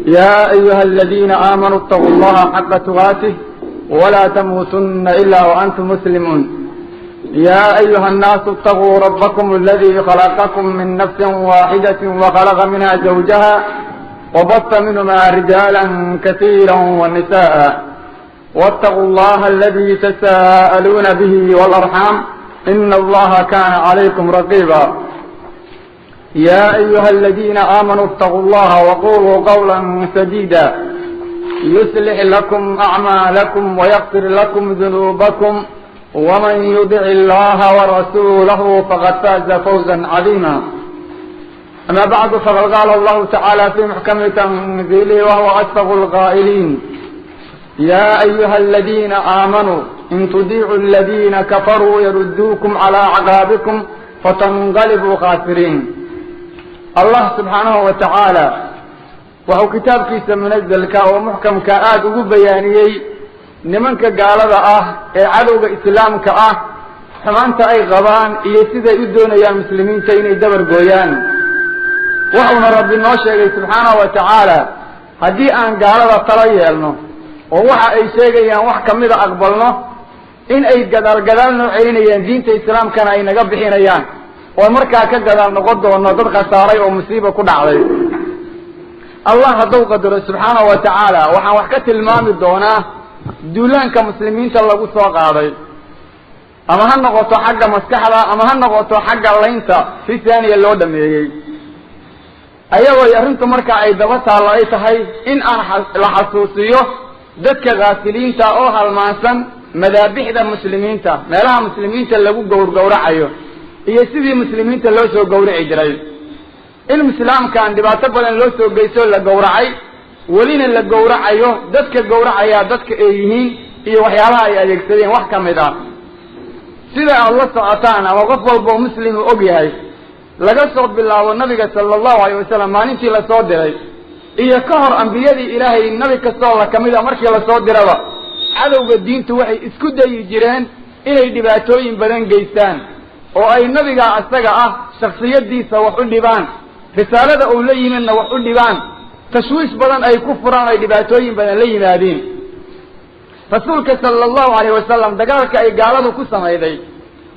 يا أيها الذين آمنوا اتقوا الله حق تقاته ولا تموتن إلا وأنتم مسلمون. يا أيها الناس اتقوا ربكم الذي خلقكم من نفس واحدة وخلق منها زوجها وبث منهما رجالا كثيرا ونساء، واتقوا الله الذي تساءلون به والأرحام إن الله كان عليكم رقيبا. يا أيها الذين آمنوا اتقوا الله وقولوا قولا سديدا يصلح لكم أعمالكم ويغفر لكم ذنوبكم، ومن يطع الله ورسوله فقد فاز فوزا عظيما. أما بعد، فقد قال الله تعالى في محكم تنزيله وهو أصدق القائلين: يا أيها الذين آمنوا إن تطيعوا الذين كفروا يردوكم على أعقابكم فتنقلبوا خاسرين. Allah subxaanahu wa tacaala wuxuu kitaabkiisa munazalka oo muxkamka aada ugu bayaaniyey nimanka gaalada ah ee cadowga islaamka ah xumaanta ay qabaan iyo siday u doonayaan muslimiinta inay dabar gooyaan. Wuxuuna Rabbi noo sheegay subxaanahu wa tacaala haddii aan gaalada tala yeelno oo waxa ay sheegayaan wax kamida aqbalno, in ay gadaal gadaal noo celinayaan, diinta islaamkana ay naga bixinayaan, oo markaa ka gadaal noqon doono dad khasaaray oo musiiba ku dhacday. Allah hadduu qadaro subxaanahu wa tacaala, waxaan wax ka tilmaami doonaa duulaanka muslimiinta lagu soo qaaday, ama ha noqoto xagga maskaxda ama ha noqoto xagga laynta si saaniya loo dhameeyey, ayagoo arrintu markaa ay daba taallo ay tahay in aan la xasuusiyo dadka khaafiliinta oo halmaansan madaabixda muslimiinta, meelaha muslimiinta lagu gowrgowracayo iyo sidii muslimiinta loo soo gowraci jiray, in islaamkan dhibaato badan loo soo geysto, la gowracay, welina la gowracayo, dadka gowracayaa dadka ay yihiin iyo waxyaalaha ay adeegsadeen wax ka mid ah. Sida aada la socotaan ama qof walba oo muslim uu og yahay, laga soo bilaabo nabiga sala allahu alayh wasalam maalintii lasoo diray iyo ka hor ambiyadii Ilaahay, nabi kastoo la kamid a markii lasoo diraba, cadowga diintu waxay isku dayi jireen inay dhibaatooyin badan geystaan oo ay nabiga isaga ah shaksiyadiisa wax u dhibaan, risaalada uu la yimidna wax u dhibaan, tashwiish badan ay ku furaan, ay dhibaatooyin badan la yimaadiin. Rasuulka sala allahu alayh wasalam dagaalka ay gaaladu ku samayday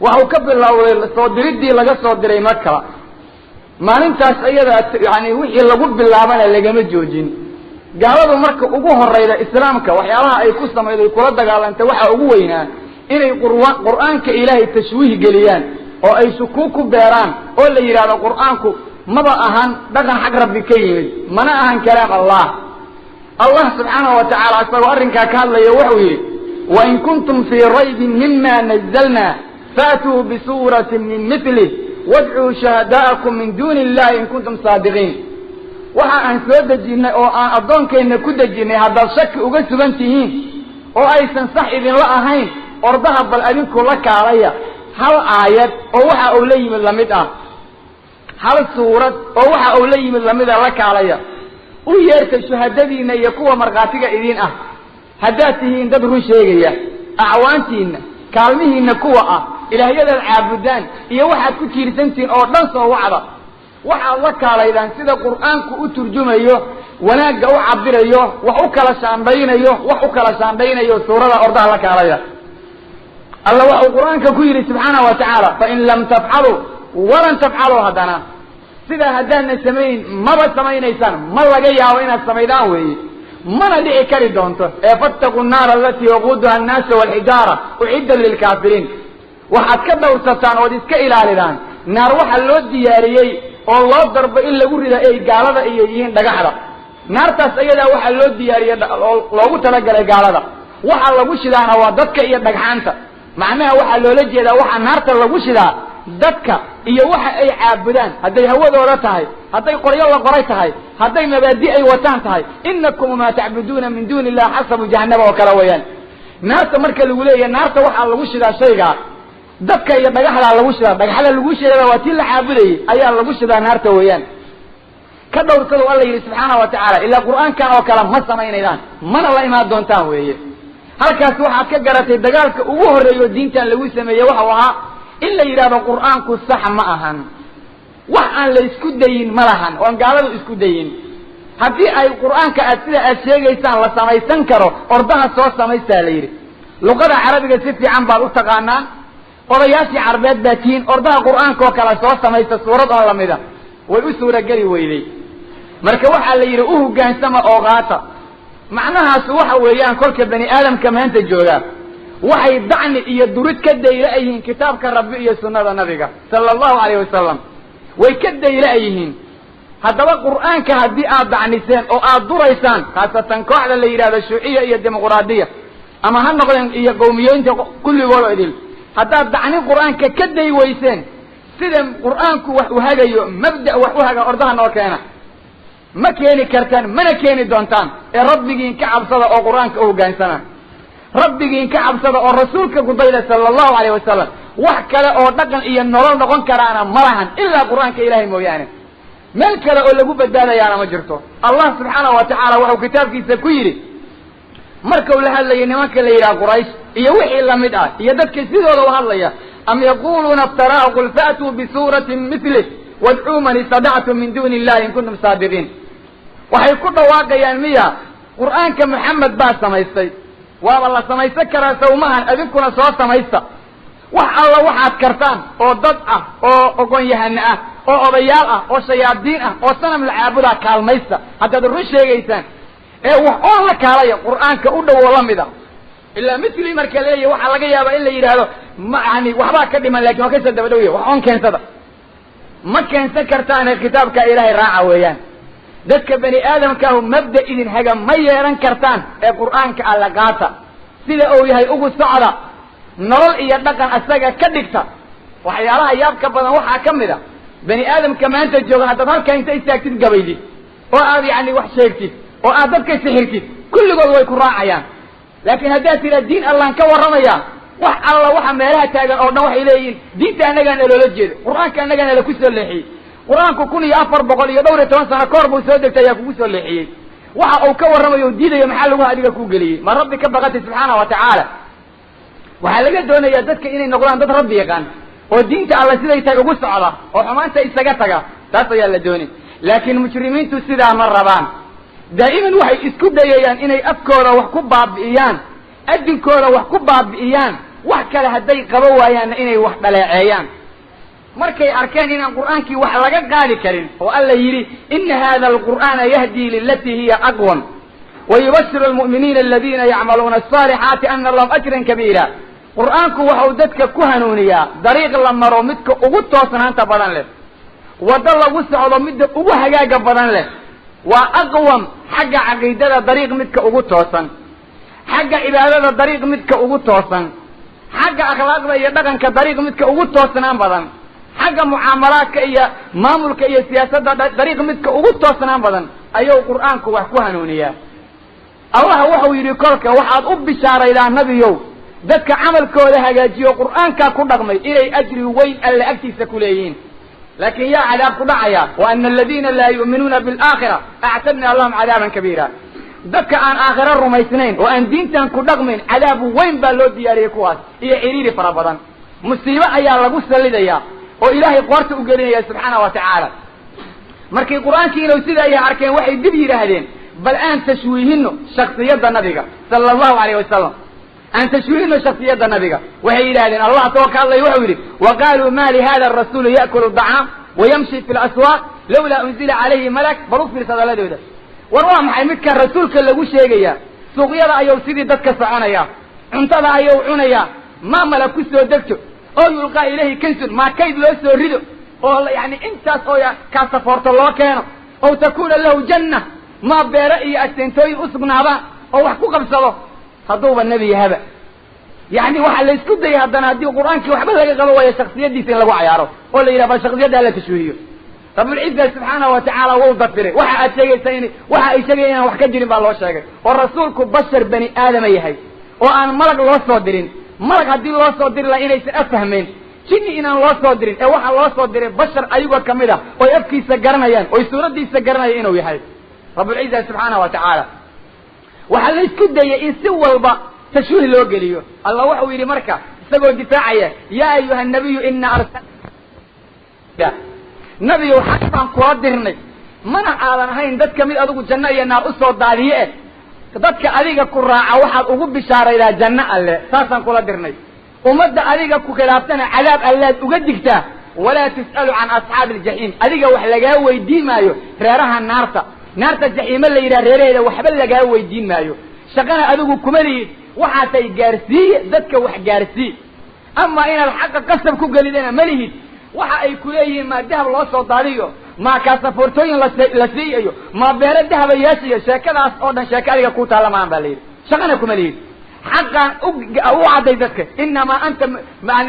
waxuu ka bilowday soo diriddii laga soo diray Maka. Maalintaas ayadaa yani wixii lagu bilaabana lagama joojin. Gaaladu marka ugu horayda islaamka waxyaalaha ay ku samayday, kula dagaalantay, waxaa ugu weynaa inay Qur'aanka Ilaahay tashwiih geliyaan oo ay shukuug ku beeraan, oo la yidhahdo Qur'aanku maba ahan dhaqan xag Rabbi ka yimid, mana ahan kalaam Allah. Allah subxaanahu wa tacaala isagoo arrinkaa ka hadlaya wuxuu yidhi: "Wain kuntum fii raybin mima nazalna faatuu bisuuratin min milih wadcuu shuhadaa'akum min duuni illahi in kuntum saadiqiin." Waxa aan soo dejinnay oo aan addoonkeenna ku dejinnay haddaad shaki uga sugan tihiin oo aysan sax idinla ahayn, ordaha bal adinku la kaalaya hal aayad oo waxa uu la yimid lamid ah, hal suurad oo waxa uu la yimid lamid ah la kaalaya, u yeerta shuhadadiinna iyo kuwa markhaatiga idiin ah haddaad tihiin dad run sheegaya. Acwaantiinna, kaalmihiinna kuwa ah, ilaahyadaad caabudaan iyo waxaad ku tiirsantihiin oo dhan soo wacda. Waxaad la kaalaydaan sida Qur'aanku u turjumayo, wanaagga u cabirayo, wax u kala shaandhaynayo, wax u kala shaandhaynayo suurada ordaha la kaalaya. Alla waxuu Qur'aanka ku yidhi subxaana wa tacaala: "Fain lam tafcaluu walan tafcaluu." Haddana sidaa haddaadna samayn, maba samaynaysaan, ma laga yaabo inaad samaydaan weeye, mana dhici kari doonto ee "fattaquu nnaara alatii waquuduha annaasu walxijaara uciddat lilkaafiriin." Waxaad ka dhowrsataan ood iska ilaalidaan naar waxa loo diyaariyey oo loo darbo in lagu rida ay gaalada iyo yihiin dhagaxda. Naartaas ayadaa waxaa loo diyaariyey oo loogu talagalay gaalada, waxa lagu shidaana waa dadka iyo dhagxaanta. Macnaha waxaa loola jeedaa waxaa naarta lagu shidaa dadka iyo waxa ay caabudaan, hadday hawadooda tahay, hadday qoryo la qoray tahay, hadday mabaadi ay wataan tahay. "Inakum maa tacbuduuna min duuni illah xasabu jahannama" oo kale weeyaan. Naarta marka lagu leeyahay, naarta waxaa lagu shidaa shaygaa dadka iyo dhagaxdaa lagu shidaa. Dhagaxda lagu sheegada waa tii la caabudayay ayaa lagu shidaa naarta weeyaan. Ka dhowrsado, Alla yidhi subxaana wa tacaala, ilaa Qur'aankan oo kale ma samaynaydaan, mana la imaan doontaan weeye. Halkaas waxaad ka garatay dagaalka ugu horreeyo diintan lagu sameeyey waxau ahaa in la yidhahdo Qur'aanku sax ma ahan. Wax aan la isku dayin ma lahan oo aan gaaladu isku dayin. Haddii ay qur'aanka aad sida aad sheegaysaan la samaysan karo, ordaha soo samaystaa la yidhi. Luqada carabiga si fiican baad u taqaanaan, odayaashii carbeed baa tihiin, ordaha qur'aanka oo kale soo samaysta suurad oo lamida. Way u suurageli weyday. Marka waxaa la yidhi u hoggaansama oo qaata. Macnahaas waxa weeyaan, kolka bani aadamka maanta joogaa waxay dacni iyo durid ka dayla yihiin kitaabka Rabbi iyo sunnada nabiga sala allahu alayhi wasalam, way ka dayla yihiin. Haddaba qur'aanka haddii aad dacniseen oo aad duraysaan, khaasatan kooxda la yidhahdo shuuciya iyo dimuqraadiya ama ha noqdeen iyo qowmiyooyinta kulligood oo idil, haddaad dacnin qur'aanka ka day weyseen, sida qur'aanku wax u hagayo, mabda' wax u haga ordaha noo keena, ma keeni kartaan mana keeni doontaan. Ee rabbigiin ka cabsada oo qur'aanka u hoggaansana, rabbigiin ka cabsada oo rasuulka kudayda sala allahu alayh wasalam. Wax kale oo dhaqan iyo nolol noqon karaana ma lahan ilaa qur'aanka Ilaahay mooyaane. Meel kale oo lagu badbaadayaana ma jirto. Allah subxaanahu wa tacaala wuxuu kitaabkiisa ku yidhi markau la hadlayay nimanka la yidhaha Quraysh iyo wixii lamid ah iyo dadka sidooda u hadlaya: "Am yaquluuna iftaraahu qul fa'tuu bisuuratin mithlih wadcuu man istadactum min duuni illahi in kuntum saadiqiin." Waxay ku dhawaaqayaan miya qur'aanka Maxamed baa samaystay? Waaba la samaysan karaa sawmahan? Adinkuna soo samaysta wax alla waxaad kartaan oo dad ah oo oqon-yahane ah oo odayaal ah oo shayaadiin ah oo sanam la caabudaa kaalmaysta haddaad run sheegaysaan. Ee wax oon la kaalaya qur'aanka u dhow oo lamid a. Ilaa mithli marka leeyahy, waxaa laga yaabaa in la yidhaahdo ma yani waxbaa ka dhiman, lakin waa kasoo daba dhowya. Wax oon keensada, ma keensan kartaane kitaabka Ilaahay raaca weeyaan. Dadka bani aadamkaahu mabda idin haga ma yeelan kartaan, ee qur'aanka alla qaata, sida uu yahay ugu socda, nolol iyo dhaqan asaga ka dhigta. Waxyaalaha yaabka badan waxaa ka mid a, bani aadamka maanta jooga haddaad halkaa inta istaagtid gabaydid oo aad yacni wax sheegtid oo aad dadka sixirtid, kulligood way ku raacayaan. Laakiin haddaad tiraa diin Allaan ka warramaya, wax alla waxa meelaha taagan oo dhan waxay leeyihiin diinta annagaan naloola jeedo, qur'aanka annagaa nala ku soo leexiyey. Qur-aanku 1410 sano kahor buu soo degtay, ayaa kugu soo leexiyey? Waxa uu ka warramayo o diidayo maxaa lagu adiga ku geliyey? Ma Rabbi ka baqatay subxaana wa tacaala? Waxaa laga doonayaa dadka inay noqdaan dad Rabbi yaqaan oo diinta Alla siday tahay ugu socda oo xumaanta isaga taga. Taas ayaa la doonay, laakiin mujrimiintu sidaa ma rabaan. Daa'iman waxay isku dayayaan inay afkooda wax ku baabi'iyaan, adinkooda wax ku baabi'iyaan, wax kale hadday qaba waayaanna inay wax dhaleeceeyaan. Markay arkeen inaan qur'aankii wax laga qaadi karin oo Alla yidhi: "Ina hada alqur'aana yahdii lilatii hiya aqwam wayubashiru almu'miniina aladiina yacmaluuna asaalixaati ana lahum ajran kabiira." Qur'aanku waxau dadka ku hanuuniyaa dariiq la maro midka ugu toosnaanta badan leh, waddo lagu socdo midda ugu hagaaga badan leh. Waa aqwam xagga caqiidada dariiq midka ugu toosan, xagga cibaadada dariiq midka ugu toosan, xagga akhlaaqda iyo dhaqanka dariiq midka ugu toosnaan badan, xagga mucaamalaadka iyo maamulka iyo siyaasadda dariiq midka ugu toosnaan badan ayuu qur'aanku wax ku hanuuniyaa. Allah wuxuu yidhi kolka: "Waxaad u bishaaraydaa, nabiyow, dadka camalkooda hagaajiyo, qur'aankaa ku dhaqmay, inay ajri weyn Alle agtiisa ku leeyihiin." Laakiin yaa cadaab ku dhacaya? Wa ana aladiina laa yu'minuuna bilaakhira actadnaa lahum cadaaban kabiira. Dadka aan aakhiro rumaysnayn oo aan diintan ku dhaqmayn, cadaab weyn baa loo diyaariyey kuwaas iyo ciriiri fara badan. Musiibo ayaa lagu sallidayaa oo Ilaahay qoorta u gelinaya subxaana wa tacaala. Markay qur'aankii inuu sidaa yahay arkeen, waxay dib yidhaahdeen: bal aan tashwiihino shaksiyadda nabiga sala allahu alayh wasalam, aan tashwiihino shaksiyadda nabiga. Waxay yidhahdeen, Allah asagoo ka hadlaya wuxuu yidhi: "Wa qaaluu ma lihada arasuuli ya'kulu dacaam wayamshi fi laswaaq lawlaa unzila calayhi malak." Bal u fiirsa hadaladooda. War waa maxay midkan rasuulka lagu sheegayaa? Suuqyada ayuu sidii dadka soconaya, cuntada ayuu cunayaa. Ma malag ku soo degto oo yulqaa ilayhi kansun, maa kayd loo soo rido oo yani intaas oo kaasafoorto loo keeno, ow takuuna lahu janna, maa beere iyo aseentooyin u sugnaadaan oo wax ku qabsado hadduuba nebi yahaba. Yani waxaa la isku dayay haddana, haddii qur'aankii waxba laga qabo waayo, shaksiyadiisa in lagu cayaaro oo la yidhaha bal shaksiyadda hala tashwiihiyo. Rabulciza subxaanahu wa tacaala wau dafiray waxa aad sheegaysa in waxa ay sheegaya inaan wax ka jirin baa loo sheegay, oo rasuulku bashar bani aadama yahay oo aan malag loo soo dirin. Malag haddii loo soo diri laha inaysan afahmeyn, jinni inaan loo soo dirin, ee waxaa loo soo diray bashar ayagoo kamid ah oy afkiisa garanayaan oy suuraddiisa garanayaan inuu yahay Rabulciza subxaanahu wa tacaala. Waxaa la isku dayay in si walba tashwiih loo geliyo. Allah wuxuu yidhi marka isagoo difaacaya: "Yaa ayuha nabiyu ina arsal, nabiyow xaq baan kula dirnay Mana aadan ahayn dadka mid adigu janno iyo naar usoo daadiye eh. Dadka adiga ku raaca waxaad ugu bishaaraydaa janno alle, saasaan kula dirnay. Ummadda adiga ku khilaaftana cadaab allaad uga digtaa. Walaa tus'alu can asxaabi aljaxiim, adiga wax lagaa weydiin maayo reeraha naarta, naarta jaxiime la yidhaha reeraheeda waxba lagaa weydiin maayo. Shaqana adigu kuma lihid, waxaa tay gaarsiiye dadka wax gaarsii, ama inaad xaqa qasab ku gelidana ma lihid. Waxa ay ku leeyihiin maa dahab loo soo daadiyo, maa kaasafoortooyin la siiyayo, maa beero dahaba yeeshayo, sheekadaas oo dhan sheeke adiga ku taalla maan baa la yidhi. Shaqana kuma lihid, xaqaan u cadday dadka. Inamaa anta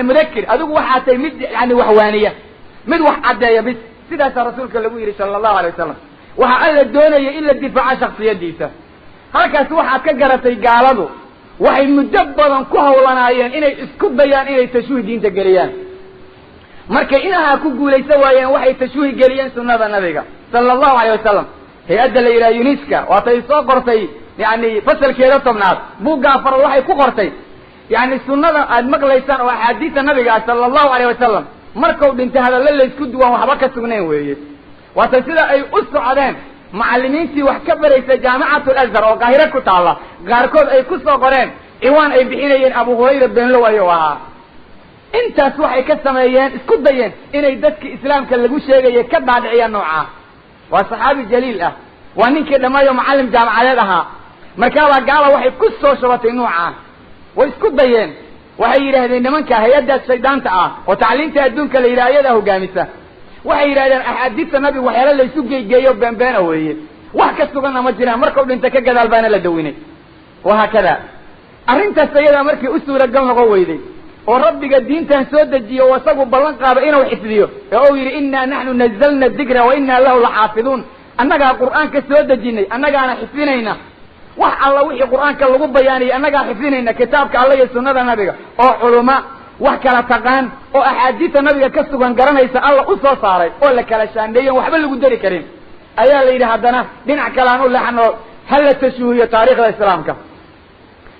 mudakir, adigu waxaa tahay mid yani waxwaaniya, mid wax caddeeya bis. Sidaasaa rasuulka lagu yidhi sala allahu alay wasalam. Waxaa alla doonaya in la difaaco shaksiyadiisa. Halkaas waxaad ka garatay gaaladu waxay muddo badan ku hawlanaayeen inay isku dayaan inay tashwiih diinta geliyaan. Markay inahaa ku guulaysan waayeen, waxay tashwiih geliyeen sunnada nabiga sala allahu alayh wasalam. Hay-adda la yidhaha UNISCO waatay soo qortay yani fasalkeeda 10aad, buugga afaraad, waxay ku qortay yani sunnada aad maqlaysaan oo axaadiista nabiga ah sala allahu alayh wasalam markau dhintay hadallo laysku duwaan waxba ka sugnayn weeye. Waatay sida ay u socdeen macallimiintii wax ka baraysa Jaamicatu Alazhar oo Qaahiro ku taalla, qaarkood ay ku soo qoreen ciwaan ay bixinayeen Abu Hurayra beenlow ayuu ahaa. Intaas waxay ka sameeyeen, isku dayeen inay dadki islaamka lagu sheegaya ka dhaadhiciyaan noocaa. Waa saxaabi jaliil ah, waa ninkii dhamaayo macallim jaamacadeed ahaa. Markaabaa gaala waxay ku soo shubatay noocaa. Way isku dayeen, waxay yidhaahdeen nimanka hay-addaas shaydaanta ah oo tacliinta adduunka la yidhaha ayadaa hogaamisa, waxay yidhahdeen axaadiista nabigu waxyaala laysu geeygeeyo beenbeena weeye, wax ka suganna ma jiraan, markau dhinta ka gadaal baana la dawinay. Wahaakada arrintaas ayadaa markii u suuragal noqon weyday oo rabbiga diintan soo dejiyo oo isagu ballan qaado inuu xifdiyo ee uu yidhi innaa naxnu nazalna dikra wa innaa lahu laxaafiduun, annagaa qur'aanka soo dejinay, annagaana xifdinayna. Wax alla wixii qur'aanka lagu bayaaniyay annagaa xifdinayna, kitaabka alla iyo sunnada nabiga oo culuma wax kala taqaan oo axaadiista nabiga ka sugan garanaysa alla u soo saaray oo la kala shaandheeyen waxba lagu dari karin, ayaa la yidhi haddana dhinac kale aan u leexano, ha la tashwiihiyo taariikhda islaamka.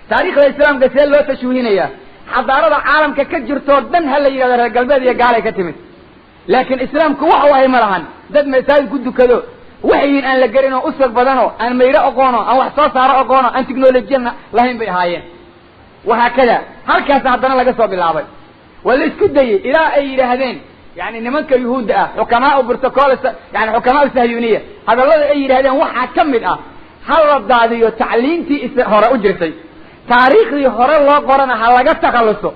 Taariikhda islaamka see loo tashwiihinayaa? Xadaarada caalamka ka jirtoo dhan ha la yidhahdo reer galbeed iyo gaalay ka timid, laakiin islaamku wax u ahay ma lahan. Dad masaajid ku dukado waxyiin aan la gelin oo usag badanoo aan mayro aqoono, aan wax soo saaro aqoono, aan tiknolojiyana lahayn bay ahaayeen. Wahaakada halkaas haddana laga soo bilaabay, waa la isku dayey ilaa ay yidhaahdeen yani nimanka yuhuudda ah, xukamaau protocol, yani xukamaau sahyuniya, hadallada ay yidhahdeen waxaa ka mid ah ha la daadiyo tacliintii is hore u jirtay, taariikhdii hore loo qorana ha laga takhalluso,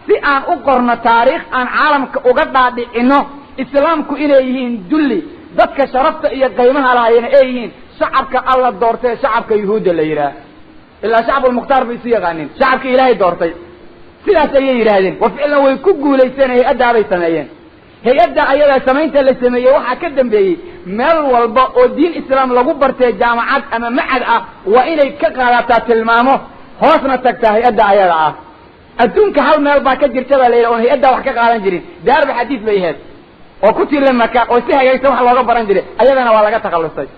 si aan u qorno taariikh aan caalamka uga dhaadhicino islaamku inay yihiin dulli, dadka sharafta iyo qiimaha lahayna ay yihiin shacabka alla doortay, shacabka yuhuudda la yidhaah, ilaa shacbulmukhtaar bay isu yaqaanin, shacabka ilaahay doortay. Sidaas ayay yidhaahdeen, wa ficlan way ku guulaysteen, hay-addaabay sameeyeen. Hay-adda ayadaa samaynta la sameeyey waxaa ka dambeeyey meel walba oo diin islaam lagu bartee jaamacad ama macad ah waa inay ka qaadataa tilmaamo, hoosna tagtaa hay-adda ayada ah. Adduunka hal meel baa ka jirta baa la yidhaha oon hay-addaa wax ka qaadan jirin, daarba xadiis bay ahayd oo ku tiirla Maka oo si hagaagsan wax looga baran jiray, ayadana waa laga takhallusay.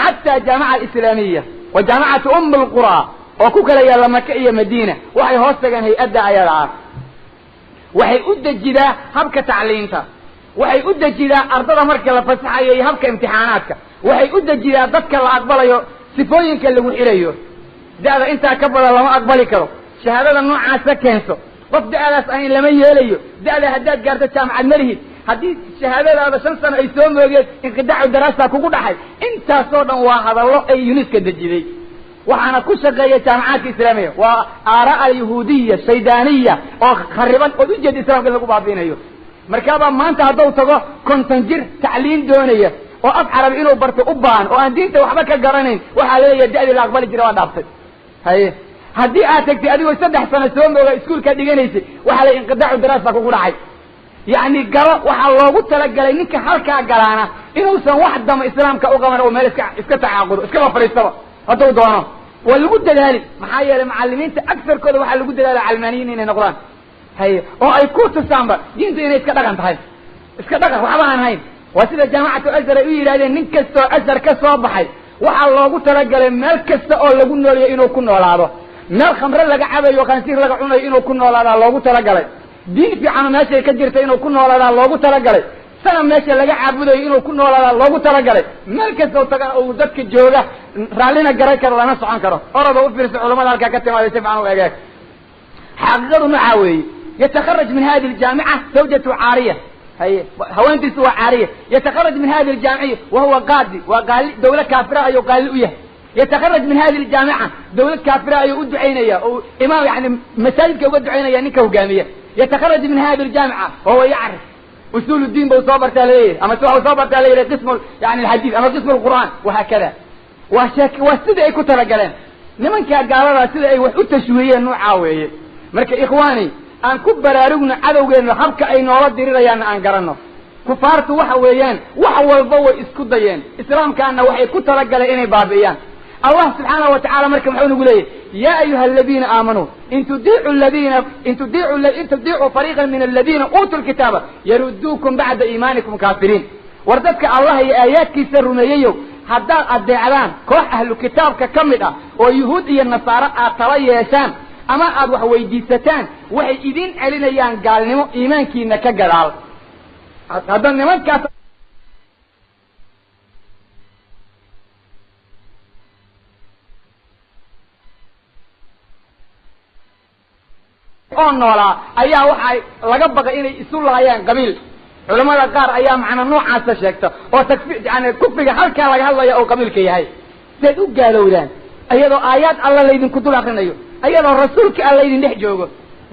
Xataa jaamica alislaamiya wa jaamicatu Alqura oo ku kala yaalla Maka iyo Madiina waxay hoos tageen hay-adda ayada ah. Waxay u dejidaa habka tacliinta, waxay u dejidaa ardada marka la fasaxayo iyo habka imtixaanaadka, waxay u dejidaa dadka la aqbalayo sifooyinka lagu xirayo, da'da intaa ka badan lama aqbali karo, shahaadada noocaasa keenso, qof da'daas ahayn lama yeelayo, da'da haddaad gaarto jaamacad ma lihid, haddii shahaadadaada 5 sano ay soo moogeen inqidaacu daraasa kugu dhaxay. Intaasoo dhan waa hadallo ay UNISCO dejiday, waxaana ku shaqeeya jaamacaadka islaamiga. Waa aaraa alyahuudiya shaydaaniya oo khariban ood ujeeda islamka in lagu baabiinayo. Markaabaa maanta haddau tago 50 jir tacliin doonaya oo af carabi inuu barto u baahan oo aan diinta waxba ka garanayn, waxaa laleeyahay da'dii la aqbali jira waa dhaaftay. Haye, haddii aad tagtay adigoo 3 sano soo mooga iskuulkaa dhiganaysay, waxaa la inqidaacu daraasa kugu dhacay. Yacni galo waxaa loogu talagalay ninka halkaa galaana inuusan wax dama islaamka u qaban oo meel iska tacaaqudo, iskaba fadhiistaba hadduu doono. Waa lagu dadaali, maxaa yeelay macalimiinta agsarkooda waxaa lagu dadaala calmaaniyiin inay noqdaan, haye, oo ay ku tusaanba diintu inay iska dhaqan tahay, iska dhaqan waxba aan hayn. Waa sida Jaamacatu Azhar ay u yidhahdeen nin kastoo Azhar ka soo baxay waxaa loogu talagalay meel kasta oo lagu nooliyo inuu ku noolaado, meel khamre laga cabayo, khansiir laga cunayo inuu ku noolaadaa loogu talagalay, diin fiicano meeshay ka jirta inuu ku noolaadaa loogu talagalay. Sanam meesha laga caabudayo inuu ku noolaada loogu talagalay. Meel kastoo tagana uu dadka jooga raallina garan karo, lana socon karo. Orada u fiirsa culamada halkaa ka timaada, si fiican u egeeg. Xaqiiqadu noocaa weeye. Yatakharaj min hadihi aljaamica zawjatu caariya, haye, haweentiisu waa caariya. Yatakharaj min hadihi aljaamica wahuwa qaadi, waa qaali, dawlad kaafira ayuu qaali u yahay. Yatakharaj min hadihi aljaamica, dawlad kaafira ayuu u ducaynaya oo imaam, yani masaajidka uga ducaynaya ninka hogaamiya. Yatakharaj min hadihi aljaamica wahuwa yacrif usul diin bau soo bartaa laleeyahay, ama si waxu soo bartaa leeyahay qismu yani alxadiid ama qismu alqur'aan, wahaakada. Waa sheek, waa sidai ay ku talagaleen nimankaa gaaladaa, sida ay wax u tashwiiyeen noocaa weeye. Marka ikhwaani, aan ku baraarugno cadowgeennu habka ay noola dirirayaanna aan garanno. Kufaartu waxa weeyaan wax walba way isku dayeen, islaamkaana waxay ku talagaleen inay baabi'iyaan. Allah subxaanahu wa tacala marka muxuu nagu leeyahy? Ya ayuha aladiina aamanuu in tudiicuu fariiqan min aladiina uutuu lkitaaba yaruduukum bacda iimaanikum kaafiriin. War dadka Allah iyo aayaadkiisa rumeeyeyow, haddaad adeecdaan koox ahlu kitaabka ka mid ah oo yuhuud iyo nasaaro aad tala yeeshaan ama aad wax weydiisataan, waxay idin celinayaan gaalnimo iimaankiina ka gadaal. Hadda nimankaas oo noolaa ayaa waxaa laga baqay inay isu laayaan qabiil. Culamada qaar ayaa macna noocaasa sheegta oo takfi, yani kufriga halkaa laga hadlaya oo qabiilka yahay. Seed u gaalowdaan iyadoo aayaad alla laydinku dul akrinayo, iyadoo rasuulka alla idin dhex joogo?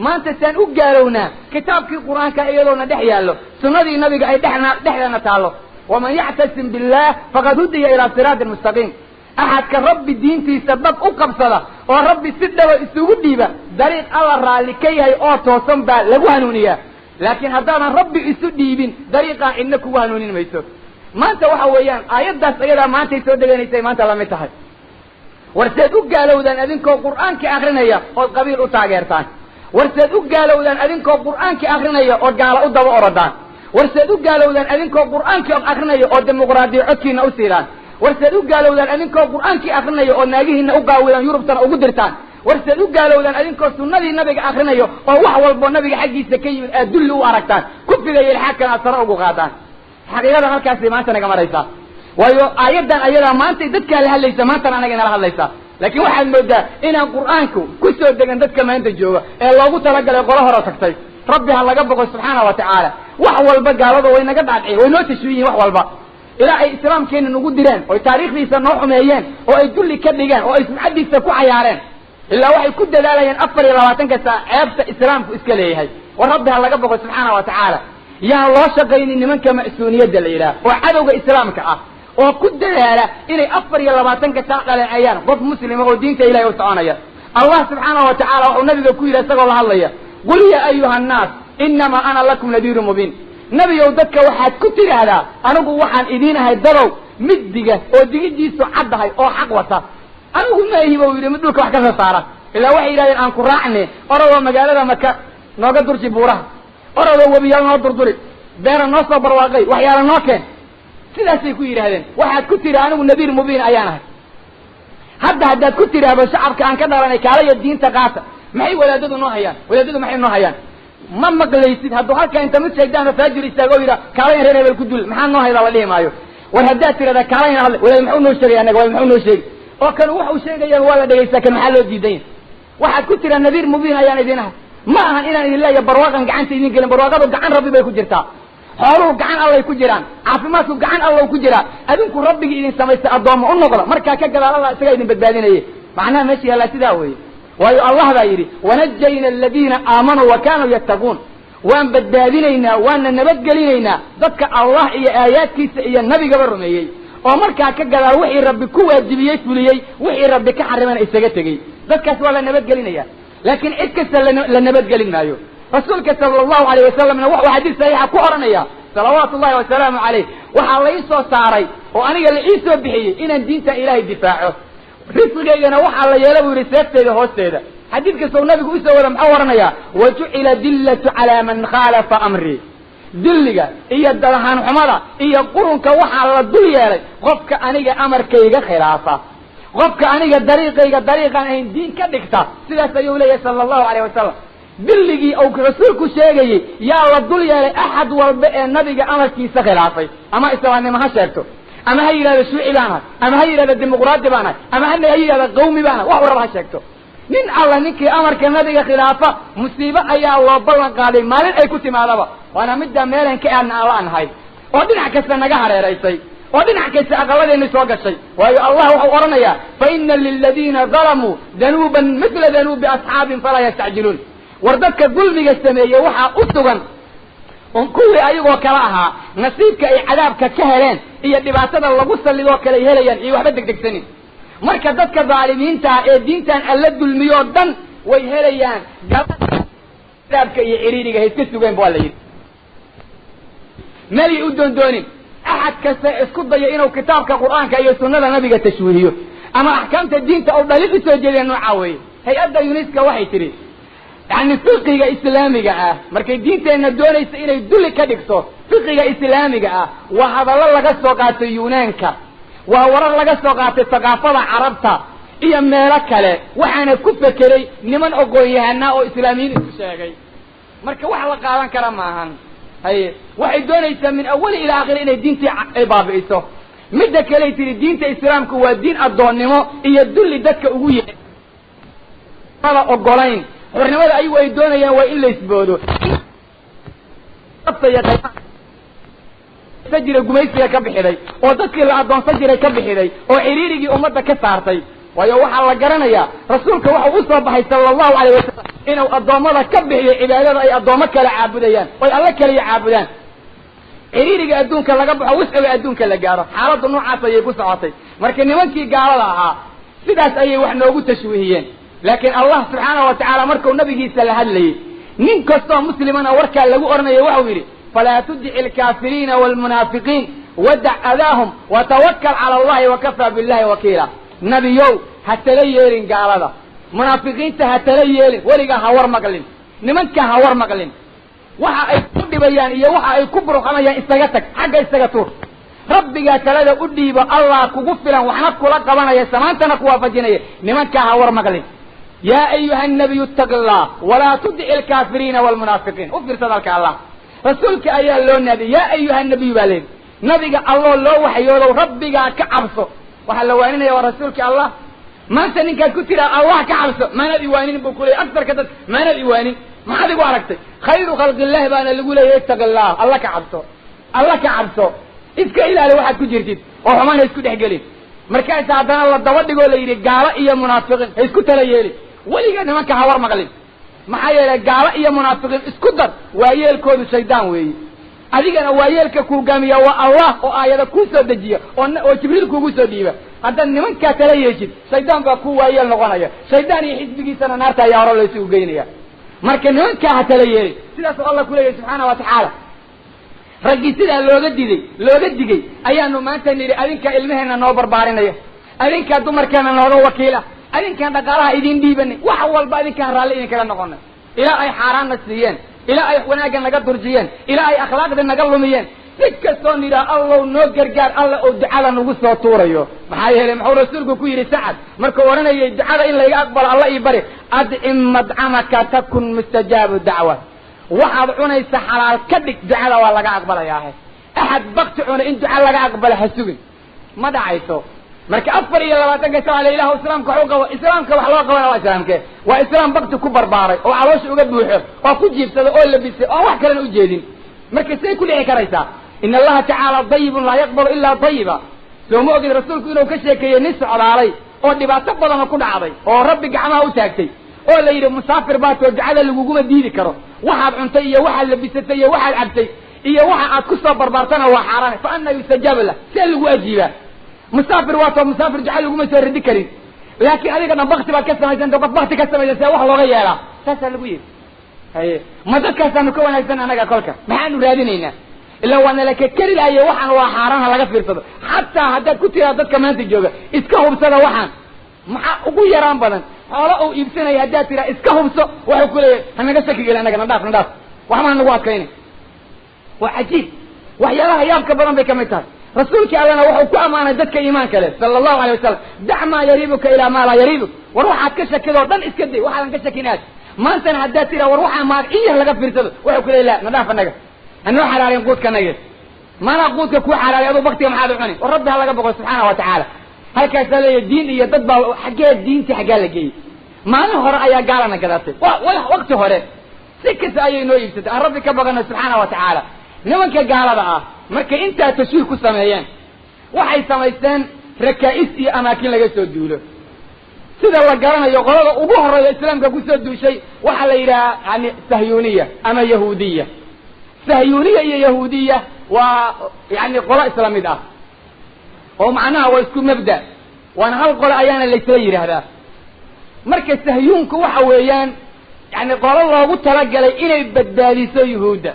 Maanta saan u gaalownaa kitaabkii Qur-aanka iyadoona dhex yaallo, sunnadii nabiga ay dhexna dhexdeena taallo? Waman yactasim billah faqad hudiya ilaa siraatin mustaqiim. Axadka Rabbi diintiisa dhab u qabsada oo Rabbi si dhaba isugu dhiiba, dariiq Alla raalli ka yahay oo toosan baa lagu hanuuniyaa. Laakiin haddaadan Rabbi isu dhiibin, dariiqaa cidna kugu hanuunin mayso. Maanta waxa weeyaan aayaddaas ayadaa maantay soo deganaysay maanta lamid tahay. War seed u gaalowdaan adinkoo Qur'aanka akrinaya ood qabiil u taageertaan? War seed u gaalowdaan adinkoo Qur'aanka akrinaya ood gaala u daba orodaan? War seed u gaalowdaan adinkoo Qur'aanka akrinaya oo dimuqraadiya codkiina u siidaan? War seed u gaalowdaan adinkoo Qur'aankii akrinaya oo naagihiina u qaawidaan, Yurubtana ugu dirtaan? War seed u gaalowdaan adinkoo sunnadii nabiga akrinayo oo wax walbo nabiga xaggiisa ka yimid aad dulli u aragtaan, kufriga iyo ilxaadkana aad sare ugu qaadaan? Xaqiiqada halkaasay maanta naga maraysaa. Waayo aayaddan ayadaa maantay dadkaa la hadlaysa, maantana anaga nala hadlaysaa. Laakiin waxaad moodaa inaan Qur'aanku ku soo degan dadka maanta jooga ee loogu talagalay qolo hore tagtay. Rabbi ha laga boqo subxaana wa tacaala. Wax walba gaalada way naga dhaadhiciyen, way noo tashwiiyiin wax walba, ilaa ay islaamkeena nagu direen oy taariikhdiisa noo xumeeyeen oo ay dulli ka dhigeen oo ay sumcaddiisa ku cayaareen. Ilaa waxay ku dadaalayeen 24-ka saac ceebta islaamku iska leeyahay. War Rabbi ha laga boqo subxaana wa tacaala. Yaan loo shaqaynin nimanka ma'suuniyadda la yidhaah oo cadowga islaamka ah oo ku dadaala inay 24-ka saac dhaleeceeyaan qof muslima oo diinta Ilahay u soconaya. Allah subxaanahu wa tacala wuxuu nabiga ku yidhi isagoo la hadlaya: qul ya ayuha annaas inamaa ana lakum nadiirun mubiin. Nebiyow, dadka waxaad ku tidhaahdaa, anigu waxaan idiin ahay dadow mid diga oo digidiisu caddahay oo xaq wata. Anigu ma ihi, buu yidhi, mid dhulka wax ka soo saara. Ilaa waxay yidhahdeen, aan ku raacne, orodoo magaalada Maka nooga durji buuraha, orodoo webiyaal noo durduri, beera noo soo barwaaqay, waxyaala noo keen. Sidaasay ku yidhahdeen. Waxaad ku tidhi, anigu nadiir mubiin ayaan ahay. Hadda haddaad ku tidhaahdo shacabka aan ka dhalanay, kaalaya diinta qaata, maxay wadaadadu noo hayaan? Wadaadadu maxay noo hayaan? Ma maqlaysid. Hadduu halkaa inta mid shaydaan faajir istaago o yidhaha, kaalayan reer hebel ku dul, maxaa noo haydaa la dhihi maayo. War haddaad tidhahdaa kaalayan hadle, wadaad muxuu noo sheegay annaga? Wadaad muxuu noo sheegi? Oo kan waxuu sheegayaan waa la dhegaysaa, kan maxaa loo diidan yahay? Waxaad ku tidhaa, nadiir mubiin ayaan idin ahay. Ma ahan inaan idin leeyahay barwaaqan gacanta idin gelin. Barwaaqadu gacan Rabbi bay ku jirtaa, xooluhu gacan Allay ku jiraan, caafimaadku gacan Allow ku jiraa. Adinku Rabbigii idin samaystay addoommo u noqda, markaa ka gadaal Allah isagaa idin badbaadinaye. Macnaha meesha yaallaa sidaa weeye. Waayo Allah baa yidhi: wanajayna aladiina aamanuu wa kaanuu yattaquun. Waan badbaadinaynaa, waana nabadgelinaynaa dadka Allah iyo aayaadkiisa iyo nabigaba rumeeyey oo markaa ka gadaal wixii Rabbi ku waajibiyey fuliyey, wixii Rabbi ka xarimana isaga tegey. Dadkaas waa la nabadgelinaya, laakiin cid kasta la nabadgelin maayo. Rasuulka sala allahu alayh wasalamna wuxuu xadiis saxiixa ku odhanaya, salawaatu ullahi wasalaamu calayh: waxaa la ii soo saaray oo aniga la ii soo bixiyey inaan diinta Ilaahay difaaco, risqigaygana waxaa la yeela, buu yidhi, seefteeda hoosteeda. Xadiid kastoo nabigu usoo wada muxuu odhanayaa? Wa jucila dillatu calaa man khaalafa amrii. Dilliga iyo dalahaan xumada iyo qurunka waxaa la dul yeelay qofka aniga amarkayga khilaafa, qofka aniga dariiqayga dariiqaan ahayn diin ka dhigta. Sidaas ayuu leeyahay sala allahu alayh wasalam. Dilligii uu rasuulku sheegayey yaa la dul yeelay axad walba ee nabiga amarkiisa khilaafay, ama islaamnimo ha sheegto, ama ha yidhahdo shuuci baan ahay, ama ha yidhahdo dimuqraadi baan ahay, ama ha yidhahdo qawmi baan ahay, wax u raba ha sheegto. Nin alla ninkii amarka nabiga khilaafa musiibo ayaa loo ballan qaaday maalin ay ku timaadaba. Waana middaa meelan ka aadna aan la nahay oo dhinac kasta naga hareeraysay oo dhinac kasta aqaladeenni soo gashay. Waayo Allah wuxuu odhanayaa fa ina liladiina dalamuu danuuban mithla danuubi asxaabin falaa yastacjiluun. War dadka dulmiga sameeyey waxaa u sugan kuwii ayagoo kale ahaa nasiibka ay cadaabka ka heleen iyo dhibaatada lagu sallidoo kale ay helayaan iyo waxba degdegsanin. Marka dadka dhaalimiinta ee diintan alla dulmiyoo dhan way helayaan cadaabka iyo ciriiriga, ha iska sugeen ba waa la yidhi. Meelay u doondoonin axad kasta isku daya inuu kitaabka qur'aanka iyo sunnada nabiga tashwiihiyo ama axkaamta diinta oo dhaliil usoo jeediya noocaa weeye. Hay-adda UNISKA waxay tidhi yani fiqiga islaamiga ah markay diinteenna doonaysa inay dulli ka dhigto, fiqiga islaamiga ah waa hadallo laga soo qaatay Yunaanka, waa warar laga soo qaatay thaqaafada Carabta iyo meelo kale, waxaana ku fekeray niman oqoon-yahanaa oo islaamiyiin isu sheegay. Marka wax la qaadan kara maahan. Haye, waxay doonaysaa min awali ilaa aakhiri inay diintii ay baabi'iso. Midda kaley tihi diinta islaamku waa diin addoonnimo iyo dulli dadka ugu ye ogolayn xornimada ayagu ay doonayaan waa in la isboodo jira gumaysiga ka bixiday oo dadkii la addoonsan jiray ka bixiday oo ciriirigii ummadda ka saartay. Waayo waxaa la garanayaa rasuulka waxau u soo baxay sala allahu alayh wasalam inuu addoommada ka bixiyo cibaadada ay addoommo kale caabudayaan oy alla kaliya caabudaan, ciriiriga adduunka laga baxo, wisciga adduunka la gaaro. Xaaladda noocaas ayay ku socotay. Marka nimankii gaalada ahaa sidaas ayay wax noogu tashwiihiyeen. Laakiin Allah subxaana wa tacaala markuu nabigiisa la hadlayey, nin kastoo muslimana warkaa lagu odhanaya, waxau yidhi falaa tudici alkaafiriina waalmunaafiqiin wadac adaahum watawakal cala allahi wakafaa billahi wakiila. Nabiyow, ha tala yeelin gaalada, munaafiqiinta ha tala yeelin, weligaa ha war maqlin, nimanka ha war maqlin, waxa ay ku dhibayaan iyo waxa ay ku burxamayaan isaga tag, xagga isaga tuur, rabbigaa talada u dhiibo, Allah kugu filan, waxna kula qabanaya, samaantana ku waafajinaya. Nimankaa ha war maqlin. Yaa ayuha nabiyu ittaqi allah walaa tudici alkaafiriina waalmunaafiqiin. U fiirsad halka Allah rasuulka ayaa loo naadiyey, yaa ayuha nabiyu baa leeyihi, nabiga alloo loo waxyoodow rabbigaa ka cabso. Waxaa la waaninaya waa rasuulka Allah. Maanta ninkaad ku tiraa Allah ka cabso, maanaad iwaanin buu kuleeyay. Agsarka dadka maanaad iwaanin, maxaad igu aragtay? Khayru khalqillahi baana lagu leeyahy ittaqi allah, alla ka cabso, alla ka cabso, iska ilaali waxaad ku jirtid oo xumaan ha isku dhex gelin. Markaasa haddana la daba dhigoo la yidhi gaalo iyo munaafiqiin ha isku tala yeelin, weliga nimanka ha war maqlin. Maxaa yeelay gaalo iyo munaafiqiin isku dar waayeelkoodu shaydaan weeye, adigana waayeelka kuugaamiya waa Allah oo aayada kuu soo dejiya oo Jibriil kuugu soo dhiiba. Haddaad nimankaa tala yeeshid shaydaan baa ku waayeel noqonaya, shaydaan iyo xisbigiisana naarta ayaa hore laysugu geynaya. Marka nimankaa ha tala yeelin, sidaasuu Allah kuleeyahy subxaana wa tacaala. Raggii sidaa looga diday looga digay ayaanu maanta nidhi adinkaa ilmaheenna noo barbaarinaya, adinkaa dumarkeenna nooga wakiila, adinkaan dhaqaalaha idin dhiibanay, wax walba adinkaan raalli idinkaga noqonay, ilaa ay xaaraanna siiyeen, ilaa ay wanaagga naga durjiyeen, ilaa ay akhlaaqda naga lumiyeen. Si kastoo nidhaha allow noo gargaar, alla oo ducada nagu soo tuurayo. Maxaa yeelay muxuu rasuulku ku yidhi Sacad markuu odhanayay ducada in layga aqbalo alla ii bari, adcim madcamaka takun mustajaabu dacwa. Waxaad cunaysa xalaal ka dhig, ducada waa laga aqbalayaahe. Axad bakti cuna in duca laga aqbalo ha sugin, ma dhacayso. Marka 24-ka sac la ilah islaamka wax u qabo, islaamka wax loo qabana waa islaamke, waa islaam bakti ku barbaaray oo caloosha uga buuxo oo ku jiibsada oo labisay oo wax kalena ujeedin. Marka say ku dhici karaysaa? In allaha tacaala dayibun laa yaqbalu ilaa dayiba. Soo ma ogid rasuulku inuu ka sheekeeyey nin socdaalay oo dhibaato badanoo ku dhacday oo rabbi gacmaha u taagtay oo la yidhi musaafir baatoo ducada laguguma diidi karo, waxaad cuntay iyo waxaad labisatay iyo waxaad cabtay iyo waxa aad ku soo barbaartana waa xaaraane, fa anna yustajaaba lah, see lagu ajiibaa? Musaafir waatoo musaafir duca laguma soo ridi karin, laakiin adiga dhan bakti baad ka samaysanta, qof bakti ka samaysan see wax looga yeelaa? Saasaa lagu yidhi. Haye, ma dadkaasaanu ka wanaagsan annaga? Kolka maxaanu raadinaynaa? Ilaa waa nala kekeri lahaye, waxaan waa xaaraan ha laga fiirsado. Xataa haddaad ku tiraa dadka maanta jooga iska hubsada, waxaan maxaa ugu yaraan badan xoolo uu iibsanaya haddaad tiraa iska hubso, waxuu ku leeyahay hanaga shaki geli annaga, nadhaaf nadhaaf, waxbaa nagu adkayna. Waa cajiib, waxyaalaha yaabka badan bay kamid tahay. Rasuulkii allana wuxuu ku ammaanay dadka iimaanka leh sala allahu alay wasalam, dac maa yariibuka ilaa maa laa yariibuk. War waxaad ka shakidoo dhan iska day, waxaadan ka shakin aad. Maantana haddaad tiraa war waxaa maag in yar laga fiirsado, wuxuu ku leey la nadhaaf annaga, hanoo xalaalin quudka nage. Maanaa quudka kuu xalaalay, aduu baktiga maxaad u cuni? War Rabbi ha laga boqo subxaana wa tacaala. Halkaasaa leeya diin iyo dad baa xaggee diintii xaggaa la geeyey. Maalin hore ayaa gaalana gadatay, wakti hore si kasta ayay noo iibsatay. Aan Rabbi ka baqano subxaana wa tacaala. Nimanka gaalada ah markay intaa tashwiih ku sameeyeen, waxay samaysteen rakaa'is iyo amaakin laga soo duulo. Sida la garanayo, qolada ugu horeeya islaamka kusoo duushay waxaa la yidhaha yani sahyuniya ama yahuudiya. Sahyuniya iyo yahuudiya waa yani qolo isla mid ah, oo macnaha waa isku mabda, waana hal qolo ayaana laysla yidhaahdaa. Marka sahyuunku waxa weeyaan yani qolo loogu talagalay inay badbaadiso yuhuudda.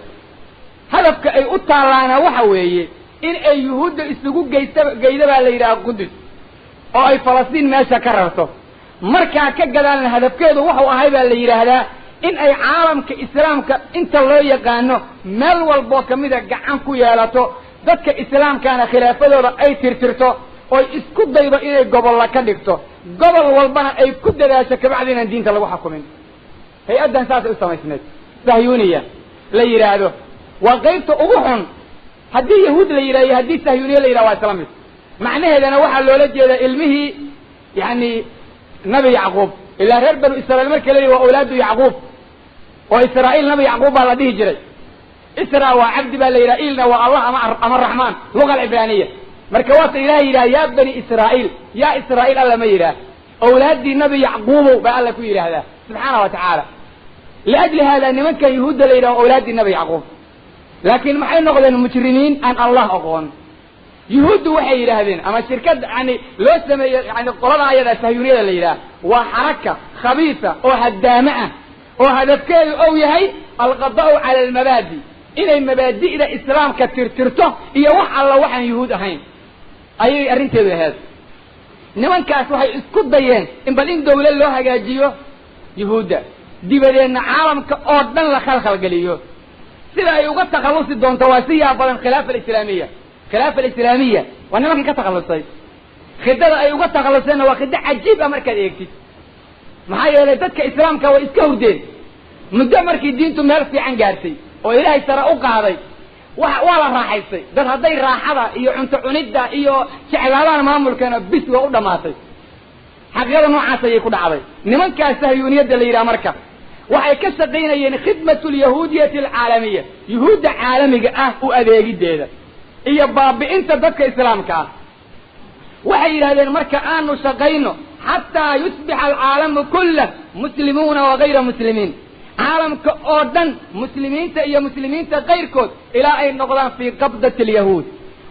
Hadafka ay u taallaana waxa weeye in ay yuhuudda isugu geysta geyda baa la yidhaha Qudus, oo ay Falastiin meesha ka rarto. Markaa ka gadaalna hadafkeedu wuxuu ahay baa la yidhaahdaa in ay caalamka islaamka inta loo yaqaano meel walboo kamida gacan ku yeelato, dadka islaamkaana khilaafadooda ay tirtirto, oy isku daydo inay gobolla ka dhigto, gobol walbana ay ku dadaasho kabacdi inaan diinta lagu xakumin. Hay-addan saasay u samaysneed sahyuniya la yidhaahdo waa qaybta ugu xun. Haddii yahuud la yidhah iyo haddii sahyuniya la yidhah waa isla mid. Macnaheedana waxaa loola jeedaa ilmihii yani Nabi Yacquub. Ilaa reer Banu Israiil marka la yihi waa awlaadu Yacquub, oo Israa'iil Nabi Yacquub baa la dhihi jiray. Isra waa cabdi baa la yidhaha, ilna waa Allah ama Raxmaan, luga alcibraaniya. Marka waata Ilahay yidhaha yaa bani Israa'iil, yaa Israa'iil Alla ma yidhaah, awlaaddii Nabi Yacquubow baa Alla ku yidhaahdaa subxaana wa tacaala. Liajli haada nimankan yuhuudda la yidhaho awlaaddii Nabi Yacquub, laakiin maxay noqdeen? Mujrimiin aan Allah aqoon. Yuhuuddu waxay yidhaahdeen ama shirkad yani loo sameeye yani qolada ayadaa sahyuuniyada la yidhaah waa xaraka khabiisa oo haddaame ah, oo hadafkeedu ou yahay alqada'u cala almabaadi, inay mabaadi'da islaamka tirtirto iyo wax alla waxaan yuhuud ahayn ayay arrinteedu ahayd. Nimankaas waxay isku dayeen in bal in dawlad loo hagaajiyo yuhuudda, dibadeedna caalamka oo dhan la khalkhalgeliyo. Sida ay uga takhallusi doonto waa si yaa badan khilaafa alislaamiya. Khilaafa alislaamiya waa nimankii ka takhallusay. Khidada ay uga takhalluseenna waa khido cajiib ah markaad eegtid, maxaa yeelay dadka islaamka way iska hurdeen muddo. Markii diintu meel fiican gaartay oo Ilaahay sare u qaaday, waa la raaxaystay. Dad hadday raaxada iyo cunto cunidda iyo jeclaadaan maamulkana, bis waa u dhammaatay. Xaqiiqada noocaas ayay ku dhacday nimankaas sahyuuniyadda la yidhaha. Marka waxay ka shaqaynayeen khidmatu alyahuudiyati alcaalamiya, yuhuudda caalamiga ah u adeegiddeeda iyo baabi'inta dadka islaamka ah. Waxay yidhahdeen marka aanu shaqayno xataa yusbixa alcaalamu kullah muslimuuna wagayra muslimiin, caalamka oo dhan muslimiinta iyo muslimiinta kayrkood ilaa ay noqdaan fii qabdati alyahuud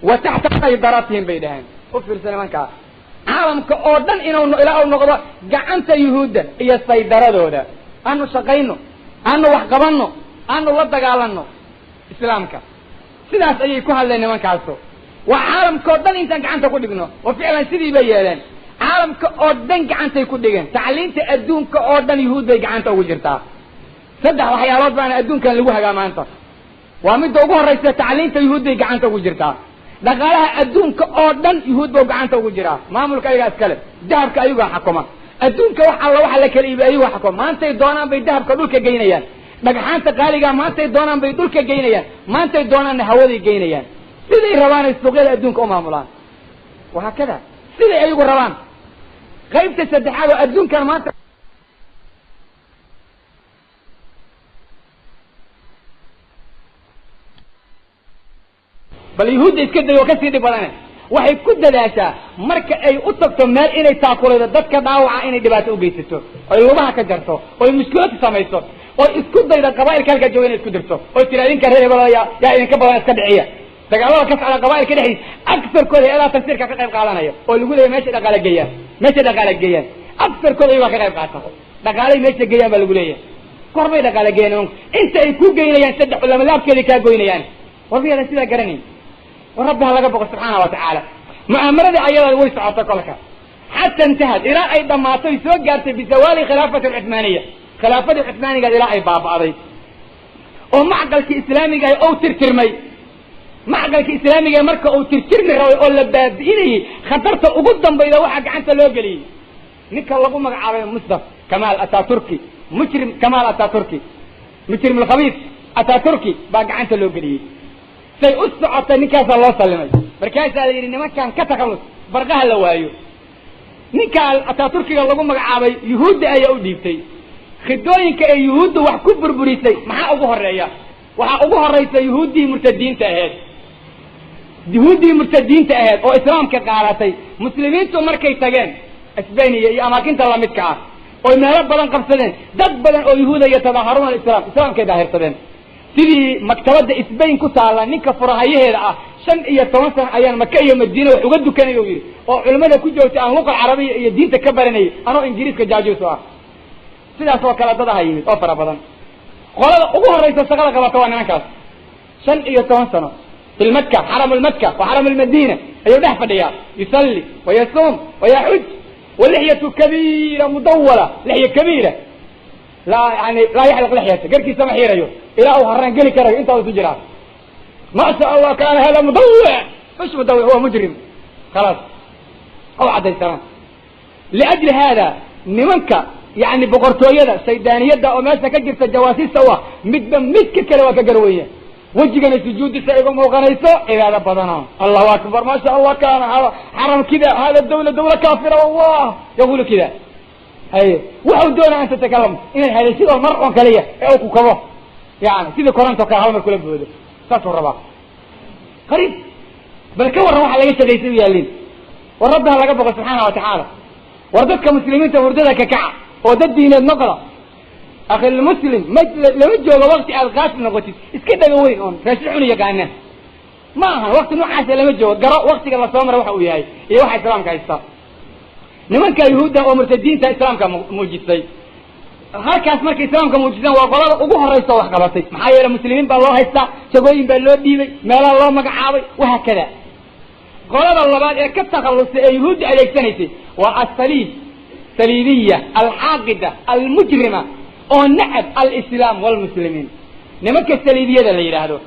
wa taxta saydaratihim bay dhaheen. U fiirsa nimankaa, caalamka oo dhan inuu ilaa uu noqdo gacanta yuhuudda iyo saydaradooda, aanu shaqayno, aanu wax qabanno, aanu la dagaalanno islaamka. Sidaas ayay ku hadleen nimankaaso, waa caalamka oo dhan intaan gacanta ku dhigno. Oo ficlan sidii bay yeeleen, caalamka oo dhan gacantay ku dhigeen. Tacliinta adduunka oo dhan yuhuud bay gacanta ugu jirtaa. Saddex waxyaalood baana adduunkan lagu hagaa maanta. Waa midda ugu horraysa, tacliinta yuhuud bay gacanta ugu jirtaa. Dhaqaalaha adduunka oo dhan yuhuud bau gacanta ugu jiraa, maamulka ayagaa iskale. Dahabka ayagaa xakuma adduunka, wax alla waxa la kala iibiy ayagaa xakuma. Maantay doonaan bay dahabka dhulka geynayaan, dhagxaanta qaaligaa maantay doonaan bay dhulka geynayaan, maantay doonaanna hawaday geynayaan. Siday rabaanay suuqyada adduunka u maamulaan, wahaakada siday ayagu rabaan. Qaybta saddexaad oo adduunkan maanta bal yuhuudda iska dayo kasii dhib badane, waxay ku dadaashaa marka ay u tagto meel inay taakulaydo dadka dhaawaca, inay dhibaato u geysato, oy lugaha ka jarto, oy mushkilad samayso, oy isku dayda qabaa'ilka halkaa jooga inay isku dirto, oy tira idinka reer hebel yaa idinka badan, iska dhiciya. Dagaalada ka socda qabaa'ilka dhexdiis agsarkooda hay-adaha tafsiirka ka qayb qaadanaya, oo lagu leeyahy meeshay dhaqaala geeyaan, meeshay dhaqaala geeyaan agsarkooda iyagaa ka qayb qaata. Dhaqaalay meesha geeyaan baa lagu leeyahay, kor bay dhaqaala geeyaan nimanku. Inta ay ku geynayaan saddex lamalaabkeeday kaa goynayaan. War miyaadan sidaa garanayn? War Rabbi ha laga boqo subxaana wa tacaala. Mu'aamaradii ayada way socota kolka xata intahad, ilaa ay dhammaatay, soo gaartay bizawaali khilaafati alcuthmaaniya, khilaafadii cuthmaanigaad ilaa ay baaba'day oo macqalkii islaamiga ah ou tirtirmay. Macqalkii islaamiga marka uu tirtirmi rabay oo la baabi'inayey, khatarta ugu dambayda waxaa gacanta loo geliyey Ninka lagu magacaabay Mustafa Kamaal Ataturki, mujrim Kamaal Ataturki, mujrim alkhabiis Ataturki baa gacanta loo geliyey. Say u socotay ninkaasaa loo sallimay. Markaasaa la yidhi nimankan ka takhallus, barqaha la waayo. Ninka Ataturkiga lagu magacaabay yuhuudda ayaa u dhiibtay. Khidooyinka ee yuhuudda wax ku burburisay maxaa ugu horeeya? Waxaa ugu horaysa yuhuuddii murtadiinta ahayd, yuhuuddii murtadiinta ahayd oo islaamka qaadatay. Muslimiintu markay tageen Sbaniya iyo amaakinta lamidka ah oy meelo badan qabsadeen, dad badan oo yuhuuda yatadaaharuuna alislaam, islaamkay daahirsadeen. Sidii maktabadda Sbain ku taalla ninka furahayaheeda ah, 15 sano ayaan Maka iyo Madiina wax uga dukanay, u yidhi, oo culimmada ku joogtay aan luqa carabiya iyo diinta ka baranayay, anoo Ingiriiska jaajuus ah. Sidaas oo kale dad aha yimid oo fara badan. Qolada ugu horraysa shaqada qabata waa nimankaas. 15 sano fi lmakka, xaram lmakka wa xaram lmadiina ayuu dhex fadhiyaa, yusalli wayasuum wayaxuj, walixyatu kabiira mudawala, lixya kabiira, laa yani laa yaxliq lixyata, garkiisa ma xiirayo ilaa uu haraan geli karayo, intaa isu jiraa. Ma sha Allah, kaana hada mudawic, مش mudawic, huwa mujrim, khalaas aw caddaysanaa. Liajli hada nimanka yani boqortooyada shaydaaniyadda oo meesha ka jirta jawaasiista u ah, midba midka kale waa ka garwenya. Wejigana sujuudisa iga muuqanayso, cibaado badana, Allahu akbar, ma sha Allah, kaana hada xaram kida, hada dawla dawla kaafira, wallah yaqulu kida. Haye, wuxuu doonaa an tatakalam, inaad hadashid oo mar oon kaliya ee uu ku kabo, yani sidii koranto kale hal mar kula boodo, saasuu rabaa. Qariib, bal ka warran waxa laga shaqaysay u yaalin. War rabbi ha laga boqo subxaana wa tacaala. War dadka muslimiinta hurdada ka kaca oo dad diineed noqda. Akhilmuslim, ma lama joogo wakti aad qaasi noqotid, iska dhaga weyn oon raashin cuni yaqaana ma ahan. Wakti noocaasa lama joogo. Garo waktiga lasoo mara waxa uu yahay iyo waxa islaamka haysta. Nimanka yuhuudda oo murtadiinta islaamka muujisay halkaas, markay islaamka muujiseen, waa qolada ugu horaysa wax qabatay. Maxaa yeele muslimiin baa loo haystaa, jagooyin baa loo dhiibay, meelaha loo magacaabay, wahaakada. Qolada labaad ee ka takhallusay ee yuhuudda adeegsanaysay waa asaliib saliibiya alxaaqida almujrima oo nacab alislaam walmuslimiin. Nimanka saliibiyada la yidhaahdo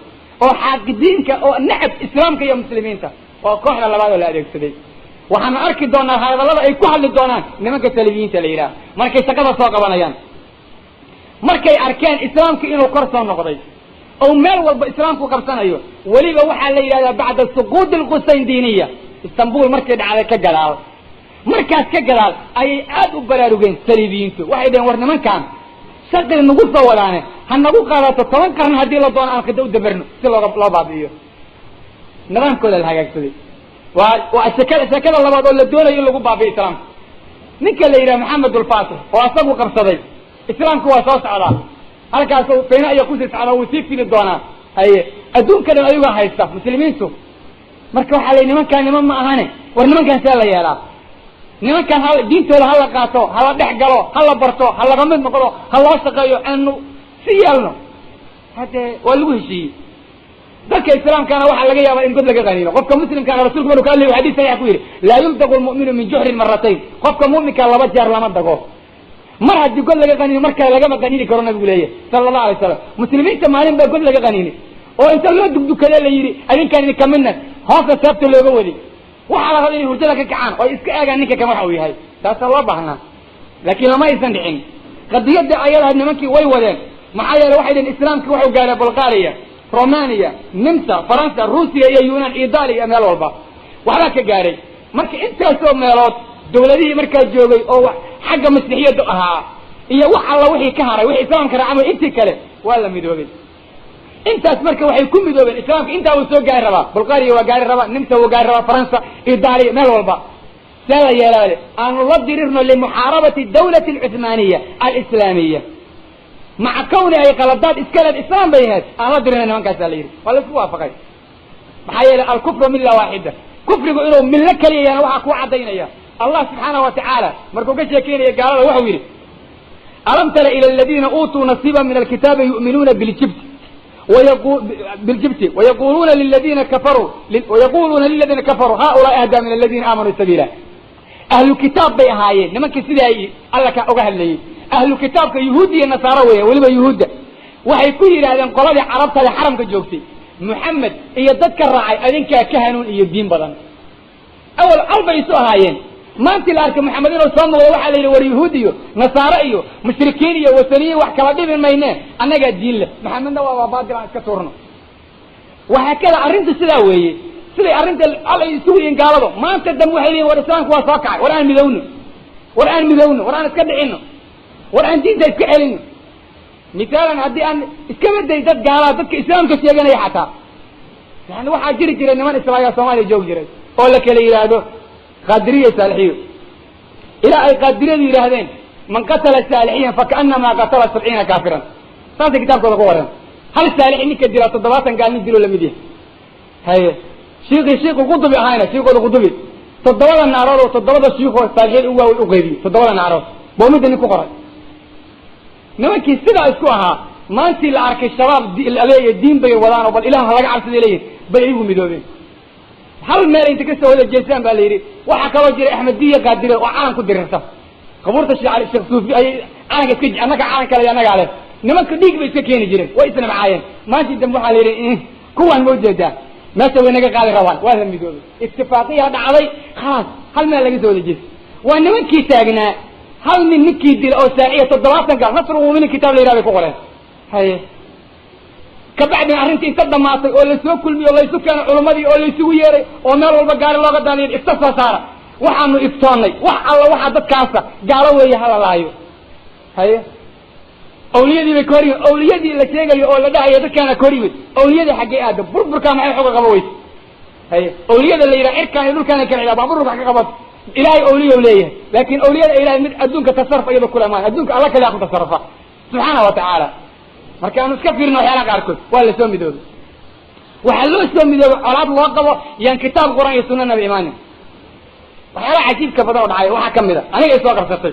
oo xaaqidiinka oo nacab islaamka iyo muslimiinta waa kooxda labaad oo la adeegsaday. Waxaana arki doonaa hadallada ay ku hadli doonaan nimanka saliibiyiinta la yidhahdo markay shaqada soo qabanayaan. Markay arkeen islaamku inuu kor soo noqday oo meel walba islaamku qabsanayo, weliba waxaa la yidhahdaa bacda suquudi alqusayndiniya, Istanbul markay dhacday ka gadaal, markaas ka gadaal ayay aad u baraarugeen saliibiyiintu. Waxay dhaheen, war nimankan shaqay nagu soo wadaane, ha nagu qaadato 10 qarni haddii la doono, aan khida u dabarno si looga loo baabi'iyo. Nidaamkooda la hagaagsaday. Waa sheekada labaad oo la doonayo in lagu baabi'iyo islaamka. Ninka la yidhaha Maxamed ulfatix oo asagu qabsaday, islaamku waa soo socdaa, halkaasu fayna iyo kusii socdaa, wuu sii fili doonaa. Haye, adduunka dhan ayugaa haysta muslimiintu. Marka waxaa la nimankaan niman ma ahane, war nimankaan see la yeelaa? Nimankaan ha diintooda hala qaato, hala dhex galo, hala barto, ha laga mid noqdo, ha loo shaqeeyo, aanu si yeelno. Haddee waa lagu heshiiyey. Dadka islaamkaana waxaa laga yaabaa in god laga qaniino. Qofka muslimkaana rasulku maruu ka hadlayo xadiis saxiix ku yidhi, laa yuldaqu lmu'minu min juxrin maratayn, qofka mu'minka laba jeer lama dago. Mar haddii god laga qaniino, mar kale lagama qaniini karo. Nabigu leeyahy sala allahu alay slam, muslimiinta maalin baa god laga qaniinay oo inta loo dugdukade la yidhi adinkaan idinka midna, hoosta seebta looga waday. Waxaa la raba inay hurdada ka kacaan oo iska eegaan ninka kan waxa uu yahay, taasaa loo baahnaa, laakiin lama aysan dhicin. Qadiyadda ayadaha nimankii way wadeen. Maxaa yeele waxay dhaheen islaamkii wuxuu gaaray Bulgaria, Romania, Nimsa, Faransa, Ruusiya iyo Yunan, Italia iyo meel walba waxbaa ka gaaray. Marka intaasoo meelood dawladihii markaa joogay oo xagga masiixiyadda ahaa iyo wax alla wixii ka haray, wixii islaamka raacamay, intii kale waa la midoobay. Intaas marka waxay ku midoobeen islaamka intaa uu soo gaari rabaa, Bulgaria waa gaari rabaa, Nimsa wuu gaari rabaa, Faransa, Italia, meel walba. See la yeelaale? Aanu la dirirno limuxaarabati dawlati alcuthmaaniya alislaamiya, maca kawni ay qaladaad iska leed, islaam bay ahayd, aan la dirina nimankaasaa la yidhi. Waa la isku waafaqay. Maxaa yeelay alkufru milla waaxida, kufrigu inuu millo keliya yahana waxaa kuu caddaynaya Allah subxaana wa tacaala markuu ka sheekeynaya gaalada waxau yidhi, alam tara ila aladiina uutuu nasiiba min alkitaabi yu'minuuna biljibti biljibti wayaquluuna liladiina kafaruu haulaai ahdaa min aladiina aamanuu sabiila. Ahlu kitaab bay ahaayeen nimankii sidaa alla ka uga hadlayey. Ahlu kitaabka yuhuud iyo nasaaro weya, weliba yuhuudda. Waxay ku yidhaahdeen qoladii carabtada xaramka joogtay, Muxamed iyo dadka raacay adinkaa ka hanuun iyo diin badan. Awal col bay isu ahaayeen. Maantii la arkay Maxamed inuu soo muuqdo, waxaa la yidhi war yuhuud iyo nasaare iyo mushrikiin iyo wasaniyiin wax kala dhibi maynee, annagaa diin leh, Maxamedna waa baadil, aan iska tuurno. Waxaa kada arrintu sidaa weeye, siday arrinta al ay isugu yihiin gaaladu. Maanta dambe waxay leeyihin war islaamku waa soo kacay, war aan midowno, war aan midowno, war aan iska dhicino, war aan diinta iska celino. Misaalan haddii aan iskaba day dad gaalaa, dadka islaamka sheeganaya xataa, yani waxaa jiri jiray niman islaayaa Soomaaliya joogi jiray oo la kala yidhaahdo qaadiriya saalixiyo, ilaa ay qaadiriyadu yidhaahdeen man qatala saalixiyan fakaanamaa qatala 70 kaafiran. Saasay kitaabkooda ku qoreen, hal saalixi ninka dilaa 70 gaal nin diloo lamid yahay. Haye, shiikii shiiku qudubi ahayna, shiikooda qudubi 7da naarood oo 7da shiikoo saalixiyad u waaweyn u qaybiyey, 7da naarood boo midda nin ku qoray. Nimankii sidaa isku ahaa, maantii la arkay shabaab aleeya diin bay wadaan oo bal ilaah laga cabsaday leeyihin, bay iyagu midoobeen, hal meel inta kasoo wada jeestaan baa la yidhi. Waxaa kaloo jiray Axmediya qaadire oo calan ku dirirta qabuurta Sheekh Ali Sheekh Suufi ayay calanka iska, annaga calan kale annagaa leh. Nimanka dhiig bay iska keeni jireen, way isnabcaayeen. Maantii dambe waxaa la yidhi kuwaan ma ujeedaa meesha way naga qaadi rabaan, waa la midoobay, ittifaaqiyaa dhacday, khalaas hal meel laga soo wada jeestay. Waa nimankii taagnaa hal nin ninkii dila oo saaciya 70 gaal, nasru muminin kitaab la yidhaha bay ku qoreen. Haye, kabacdina arrintii inta dhamaatay oo lasoo kulmiyey oo laysu keenay culummadii oo laysugu yeeray oo meel walba gaari looga daadiyay, ifta soo saara, waxaanu iftoonnay wax alla waxaa dadkaasa gaalo weeye, hala laayo. Haye, awliyadii bay ka hor yimid, awliyadii la sheegayo oo la dhahayo dadkaana ka hor yimid. Awliyadii xaggee aada burburkaa maxay xoga qaba weyse? Haye, awliyada la yidhaha cirkaan iyo dhulkaana kala xidhaa baa burburka ka qabat. Ilaahay awliya leeyahay, laakiin awliyada ilahay mid adduunka tasarruf iyada kula maan, adduunka alla kaliya ku tasarrufa subxaana wa tacaala. Marka aanu iska fiirino waxyaalaha qaarkood, waa lasoo midoobay. Waxaa loo soo midoobay colaad loo qabo yaan kitaab Qur'aan iyo sunna nabi imaanin. Waxyaalaha cajiibka badan oo dhacay waxaa kamid a aniga isoo qabsatay.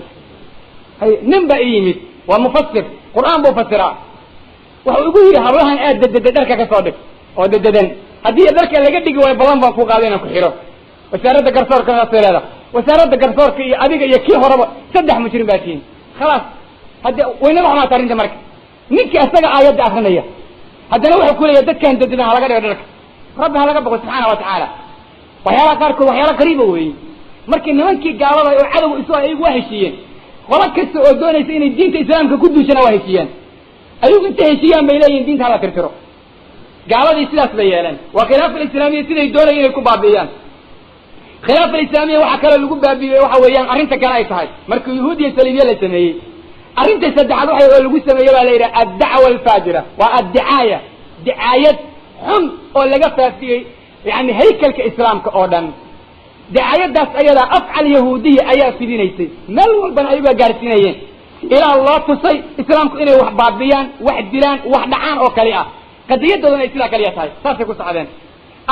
Hay, nin baa ii yimid, waa mufasir, Qur'aan buu fasiraa. Wuxuu igu yidhi hablahan aad dededay dharka ka soo dhig oo dededan, haddii dharka laga dhigi waayo ballan baan ku qaaday inaan ku xiro. Wasaaradda garsoorka saasay leedahay, wasaaradda garsoorka iyo adiga iyo kii horeba 3 mujrim baa tihiin. Khalaas, hadde waynaga xumaata arrinta. Marka ninkii asaga aayadda akrinaya haddana wuxuu ku leeyahay dadkan dededan ha laga dhigo dharka. Rabbi ha laga boqo subxaana wa tacaala. Waxyaalaha qaarkood waxyaala qariiba weeye. Markii nimankii gaalada oo cadowga isu ah ayagu waa heshiiyeen, qolo kasta oo doonaysa inay diinta islaamka ku duushana waa heshiiyeen. Ayagu inta heshiiyaan bay leeyihin diinta hala tirtiro. Gaaladii sidaas bay yeeleen, waa khilaafa alislaamiya siday doonaya inay ku baabi'iyaan khilaafa alislaamiya. Waxaa kaloo lagu baabi'iyey waxa weeyaan arrinta kale ay tahay markii yuhuud iyo saliibiya la sameeyey. Arrinta saddexaad waxay oo lagu sameeyey baa la yidhaha addacwa alfaajira, waa addicaaya, dicaayad xun oo laga faafiyey yani haykalka islaamka oo dhan. Dicaayadaas ayadaa afcal yahuudiya ayaa fidinaysay, meel walbana ayagaa gaarsiinayeen, ilaa loo tusay islaamku inay wax baabiyaan, wax dilaan, wax dhacaan oo kali ah, qadiyadoodana ay sidaa kaliya tahay. Saasay ku socdeen.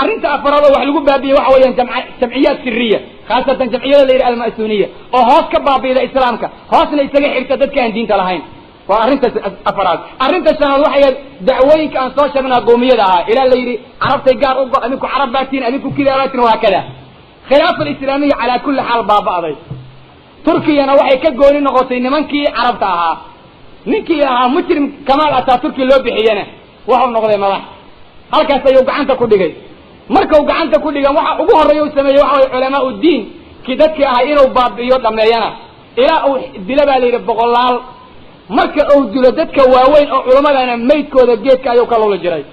Arrinta afaraad oo wax lagu baabiyey waxa weeyaan jamciyaad siriya, khaasatan jamciyada la yidhi alma'suuniya oo hoos ka baabi'da islaamka, hoosna isaga xirta dadka aan diinta lahayn. Waa arrinta afaraad. Arrinta shanaad waxay ahayd dacwooyinka aan soo sheegnaa qowmiyada ahaa, ilaa la yidhi carabtay gaar u go, adinku carab baa tihin, adinku kidaa baa tihin, wahaakada. Khilaafa alislaamiya calaa kulli xaal baaba'day. Turkiyana waxay ka gooni noqotay nimankii carabta ahaa. Ninkii ahaa mujrim Kamaal Ataaturki loo bixiyena wuxuu noqday madax, halkaas ayuu gacanta ku dhigay. Markau gacanta ku dhigan waxa ugu horreeya u sameeyey waxa way culamaa u diin kii dadkii ahay inuu baabi'iyo dhameeyana, ilaa uu dilo baa la yidhi boqolaal. Marka uu dilo dadka waaweyn oo culammadana maydkooda geedka ayuu ka luli jiray.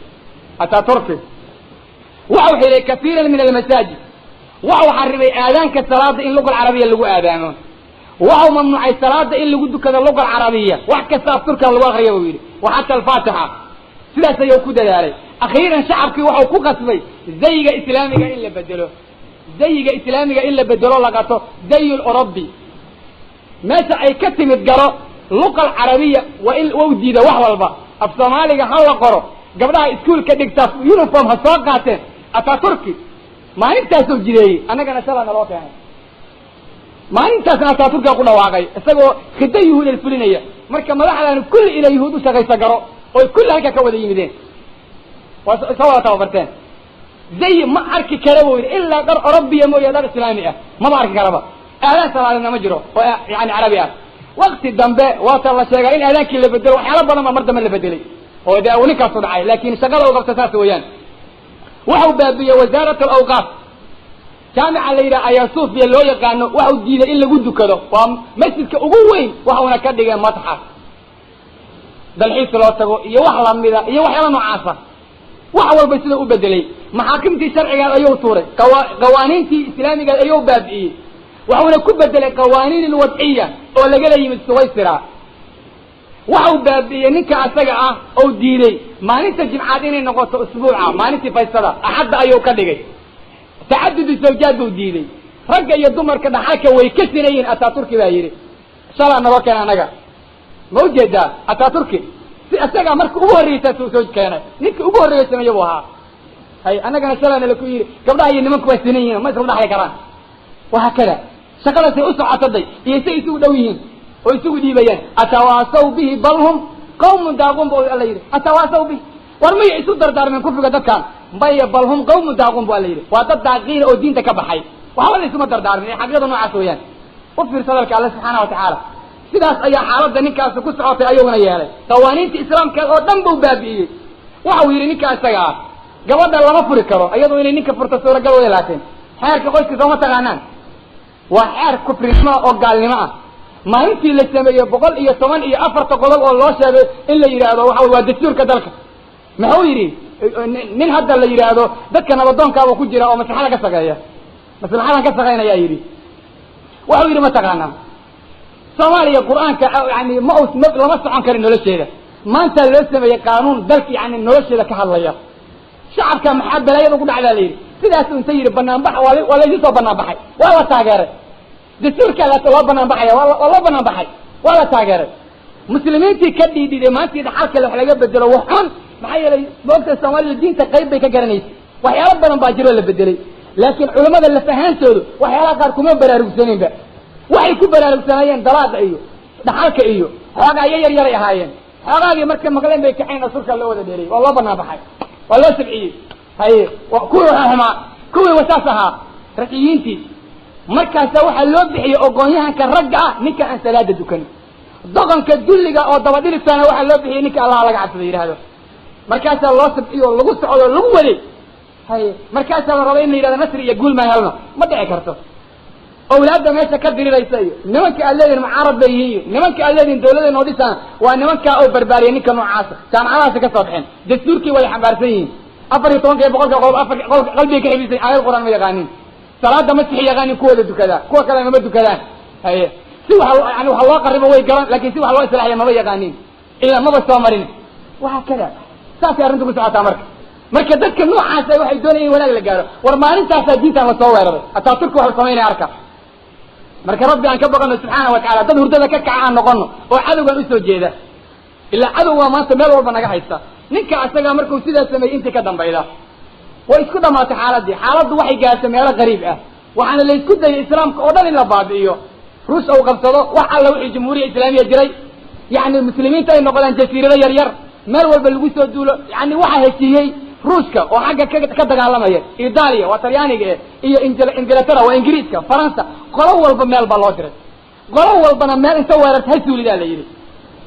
Ataaturki waxau xidhay kasiiran min almasaajid, waxau xarimay aadaanka salaada in luqa alcarabiya lagu aadaamo, waxau mamnuucay salaada in lagu dukado luqa alcarabiya, wax kasta af turka lagu akriya buu yidhi, wa xata alfaatixa. Sidaas ayuu ku dadaalay. Akhiiran shacabkii waxau ku qasbay zayiga islaamiga in la bedelo, zayiga islaamiga in la bedelo, la qato zayi orobi meesha ay ka timid garo luqa alcarabiya. Waa in wau diida wax walba af soomaaliga ha la qoro, gabdhaha iskuolka dhigtaa uniform ha soo qaateen. Ataaturki maalintaasuu jideeyey, annagana shalaa naloo keenay. Maalintaasna Ataaturkaa ku dhawaaqay isagoo khida yuhuud fulinaya. Marka madaxdaanu kulli inay yuhuud u shaqaysa garo oy kulli halkaa ka wada yimideen, waa soo wada tababarteen. Zayi ma arki kara buu yidhi ilaa dhar orobiya mooye, dhar islaami ah maba arki karaba. Aadaan salaadeedna ma jiro oo yani carabi ah. Wakti dambe waata la sheegaa in aadaankii la bedelo, waxyaalo badan baa mar dambe la bedelay oo dee uu ninkaasu dhacay, laakin shaqada u qabta saas weeyaan. Waxau baabiyey wasaarat alawqaaf. Jaamica la yidhaha Ayaa Suufiya loo yaqaano waxau diiday in lagu dukado, waa masjidka ugu weyn, waxauna ka dhigay matxaf dalxiis loo tago iyo wax lamida iyo waxyaala noocaasa. Wax walba sida u bedelay, maxaakimtii sharcigaad ayuu tuuray, qawaaniintii islaamigaad ayuu baabi'iyey, waxuuna ku bedelay qawaaniin alwadciya oo lagala yimid Suwaysira. Waxau baabi'iyey ninka asaga ah oo diiday maalinta jimcaad inay noqoto usbuuca, maalintii faysada axadda ayuu ka dhigay. Tacadudu zawjaad buu diiday, ragga iyo dumarka dhaxalka way ka sinayiin. Ataaturki baa yidhi shalaa naloo keena anaga, ma ujeedaa? Ataaturki si isagaa marka ugu horreysa soo keenay, ninka ugu horreeya sameeye buu ahaa. Hay annagana shalaa nala ku yidhi gabdhaha iyo nimanku waa sinan yihin, ma isla dhaxli karaan. Wahaakada shaqadaasay u socotaday iyo say isugu dhow yihiin oo isugu dhiibayaan. Atawaasaw bihi bal hum qawmun daaquun bu alla yidhi. Atawaasaw bihi, war maya isu dardaarmeen kufriga dadkan? Maya, bal hum qawmun daaquun bu alla yidhi. Waa dad daaqiina oo diinta ka baxay, waxba la isuma dardaarmin. Ee xaqiiqada noocaas weeyaan. U fiirsa hadalka Alle subxaana watacaala. Sidaas ayaa xaaladda ninkaasi ku socotay ayaguna yeelay. Qawaaniinta islaamkeed oo dhan buu baabi'iyey. Waxau yidhi ninka isaga ah gabadha lama furi karo, iyadoo inay ninka furto suuragal way, laakiin xeerka qoyska sooma taqaanaan, waa xeer kufrinimo oo gaalnimo ah. Maalintii la sameeyey 114-ta qodob oo loo sheegay in la yidhaahdo waxa waa dastuurka dalka, muxuu yidhi nin hadda la yidhaahdo dadka nabadoonkaaba ku jira oo maslaxada ka shaqeeya, maslaxadan ka shaqeynayaa yidhi, waxau yidhi ma taqaanaa Soomaaliya qur-aanka yani ma lama socon karin nolosheeda. Maanta loo sameeyey qaanuun dalka yani nolosheeda ka hadlaya. Shacabka maxaa balaayada ugu dhacdaa la yidhi. Sidaasu inta yidhi banaanbax, waa laydin soo banaanbaxay, waa la taageeray dastuurkaa loo banaan baxaya, waa loo banaan baxay, waa la taageeray. Muslimiintii ka dhiidhiday maantii dhaxalkale wax laga bedelo wax xun, maxaa yeelay maogta Soomaalida diinta qayb bay ka garanaysa, waxyaalo badan baa jiroo la bedelay, laakiin culamada laf ahaantoodu waxyaalaha qaar kuma baraarugsaninba. Waxay ku baraarugsanaayeen dalaaqa iyo dhaxalka iyo xoogaa iyo yar yaray ahaayeen. Xoogaagii markay maqleen bay kaxeen, dastuurkaa loo wada dheerayy, waa loo banaan baxay, waa loo sabciyey. Haye, kuwii waxaa xumaa, kuwii wasaas ahaa raxiyiintii. Markaasa waxaa loo bixiyey ogoonyahanka ragga ah ninka aan salaada dukan, doqonka dulliga oo dabadhilisaana waxaa loo bixiyey ninka Allaha laga cabsada yidhaahdo. Markaasaa loo sabciyo lagu socdo lagu waday. Haye, markaasaa la rabay in la yidhahdo nasri iyo guul maan helno, ma dhici karto. Awlaadda meesha ka diriraysa iyo nimanka aad leedihin mucaarad bay yihiin iyo nimanka aad leedihin dawladda noo dhisaan, waa nimankaa oo barbaariyay ninka noocaasa, jaamacadahaasi ka soo baxeen, dastuurkii way xambaarsan yihiin, 14-ka iyo 100-ka qodob afar qalbiga ka xifdisan, aayad qur-aan ma yaqaanin, salaada ma sixi yaqaanin, kuwooda dukadaa kuwa kale mama dukadaan. Haye, si wa yani wax loo qaribo way garan, lakin si wax loo islaaxiya maba yaqaanin, ilaa maba soo marin. Wahaa kada saasay arrintu ku socotaa. Marka dadka noocaasa waxay doonayeen in wanaag la gaaro. War maalintaasaa diintan lasoo weeraray, hataa Turki wax samaynaya arka. Marka Rabbi aan ka baqano subxaana wa tacala, dad hurdada ka kaca aan noqono oo cadowgan usoo jeeda, ilaa cadow waa maanta meel walba naga haysta. Ninka asagaa markuu sidaa sameeyey intii ka dambayda way isku dhamaatay xaaladii. Xaaladdu waxay gaartay meelo qariib ah, waxaana la isku dayay islaamka oo dhan in la baabi'iyo, Ruus uu qabsado wax alla wixii jamhuuriya islaamiya jiray, yacni muslimiinta ay noqdaan jasiirado yar yar, meel walba lagu soo duulo. Yani waxaa heshiiyey Ruushka oo xagga ka dagaalamaya, Itaaliya waa Talyaaniga eh, iyo Ingiltara waa Ingiriiska, Faransa, qolo walba meel baa loo diray, qolo walbana meel inta weerarta ha suulidaa la yidhi,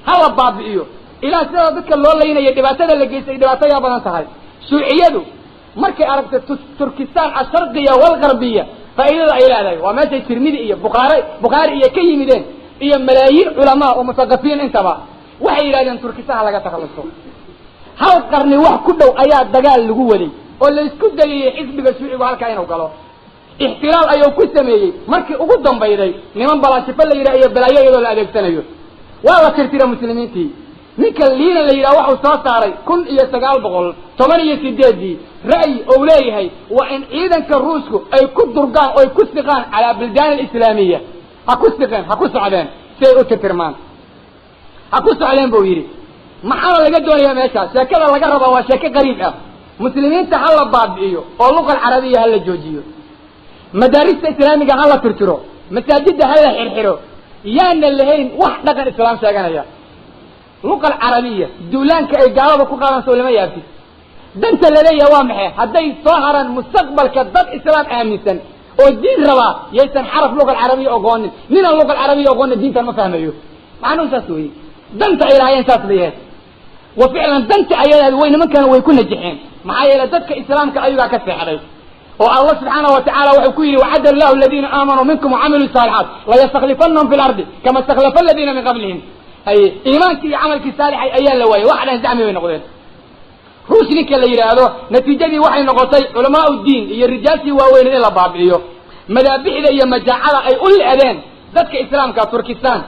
ha la baabi'iyo. Ilaa sidaa dadka loo laynaya dhibaatada la geystay dhibaato yaa badan tahay. Shuuciyadu markay aragtay Turkistan asharqiya walgarbiya faa'iidada ay leedahay, waa meeshay Tirmidi iyo Bukhaari iyo ka yimideen iyo malaayiin culamaa oo musaqafiin intaba, waxay yidhahdeen Turkistan ha laga takhalluso. Hal qarni wax ku dhow ayaa dagaal lagu waday oo la isku dayayey xisbiga shuucigu halkaa inuu galo. Ixtilaal ayuu ku sameeyey markii ugu dambayday niman balaashifo la yidhah iyo balaayo iyadoo la adeegsanayo, waa la tirtira muslimiintii. Ninka Liina la yidhaha waxuu soo saaray 1918-dii ra'yi ou leeyahay waa in ciidanka Ruushku ay ku durgaan oo ay ku siqaan calaa buldaan alislaamiya, ha ku siqeen, ha ku socdeen si ay u tirtirmaan, ha ku socdeen buu yidhi. Maxaana laga doonayaa meeshaas? Sheekada laga rabaa waa sheeko qariib ah. Muslimiinta ha la baabi'iyo oo luqa alcarabiya ha la joojiyo, madaarista islaamiga ha la tirtiro, masaajidda ha la xirxiro, yaana lahayn wax dhaqan islaam sheeganaya. Luqa alcarabiya duulaanka ay gaalada ku qaadan soo lama yaabtid. Danta laleeyaha waa maxay? Hadday soo haraan mustaqbalka dad islaam aaminsan oo diin rabaa, yaysan xaraf luqa alcarabiya oqoonin. Ninaan luqa alcarabiya oqoonin diintan ma fahmayo. Macnuhu saas weeye, danta ay lahaayeen saas bay ahayd. Wa ficlan danta ayadaad way nimankana way ku najixeen, maxaa yeelay dadka islaamka ayagaa ka seexday. Oo Allah subxaanahu wa tacala wuxuu ku yidhi: "Wacada allahu aladiina aamanuu minkum wacamiluu saalixaat layastaklifanahum fi lardi kama istakhlafa aladiina min qablihim." Haye, iimaankii iyo camalkii saalixay ayaa la waayey. Waxa dhan zacmi bay noqdeen. Ruush ninka la yidhaahdo, natiijadii waxay noqotay culamaau diin iyo rijaaltii waaweyneed in la baabi'iyo. Madaabixda iyo majaacada ay u le'deen dadka islaamka Turkistan,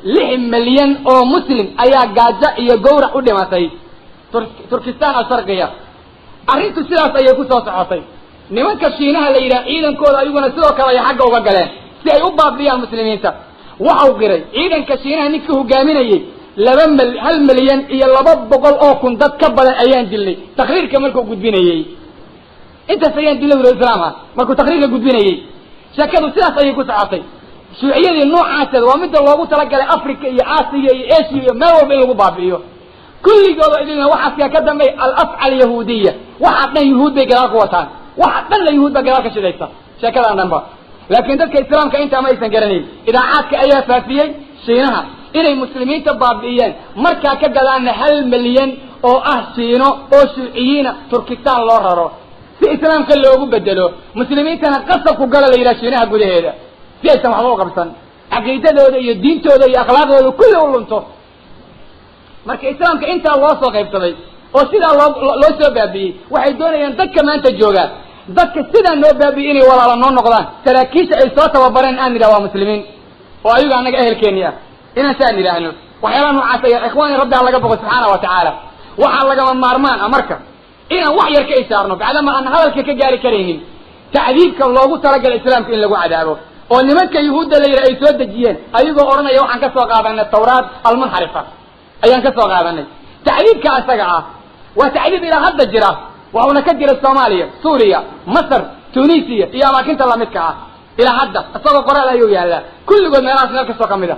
6 milyan oo muslim ayaa gaajo iyo gawrac u dhimatay Turkistan asharqiya. Arrintu sidaas ayay ku soo socotay. Nimanka Shiinaha la yidhaha, ciidankooda ayaguna sidoo kale ay xagga uga galeen si ay u baabi'iyaan muslimiinta. Waxau qiray ciidanka Shiinaha ninkii hogaaminayey: laba mil 1,200,000 dad ka badan ayaan dilnay. Takriirka markuu gudbinayey, intaas ayaan dilnay wilo islaam ah markuu takriirka gudbinayey. Sheekadu sidaas ayay ku socotay. Shuuciyadii noocaaseed waa midda loogu talagalay Africa iyo Aasiya iyo Asia iyo meel walba in lagu baabi'iyo. Kulligooda idilna waxaaskaa ka dambeey alafca alyahuudiya. Waxa dhan yuhuud bay gadaal ku wataan. Waxa dhan la yuhuud baa gadaal ka shidaysa sheekadan dhanba. Laakiin dadka islaamka intaa ma aysan garanayn. Idaacaadka ayaa faafiyey Shiinaha inay muslimiinta baabi'iyeen. Markaa ka gadaana 1 milyan oo ah Shiino oo shuuciyiina Turkistan loo raro si islaamka loogu bedelo, muslimiintana qasabku gala la yidhaha Shiinaha gudaheeda, si aysan waxba u qabsan, caqiidadooda iyo diintooda iyo akhlaaqdooda kulli u lunto. Marka islaamka intaa loo soo qaybsaday oo sidaa loo soo baabi'iyey, waxay doonayaan dadka maanta joogaan, dadka sidaa noo baabi'iyey, inay walaala noo noqdaan. Saraakiisha ay soo tababareen aan nidhah waa muslimiin oo ayaga annaga ehelkeeni ah, inaan saa nidhaahno. Waxyaalaha noocaas ayaa, ikhwaani, rabbi ha laga boqo subxaana wa tacaala. Waxaa lagama maarmaan ah marka inaan wax yar ka ishaarno, bacdama aan hadalka ka gaari karaynin, tacdiibka loogu talagalay islaamka in lagu cadaabo oo nimanka yuhuudda la yidhaha ay soo dejiyeen, ayagoo odhanaya waxaan ka soo qaadanay Tawraat almunxarifa ayaan ka soo qaadanay. Tacdiibka asaga ah waa tacdiib ilaa hadda jira, waxuuna ka jira Soomaaliya, Suuriya, Masar, Tunisiya iyo amaakinta lamidka ah. Ilaa hadda isagoo qoraal ayuu yaallaa kulligood meelahaas meel kastoo ka mid a.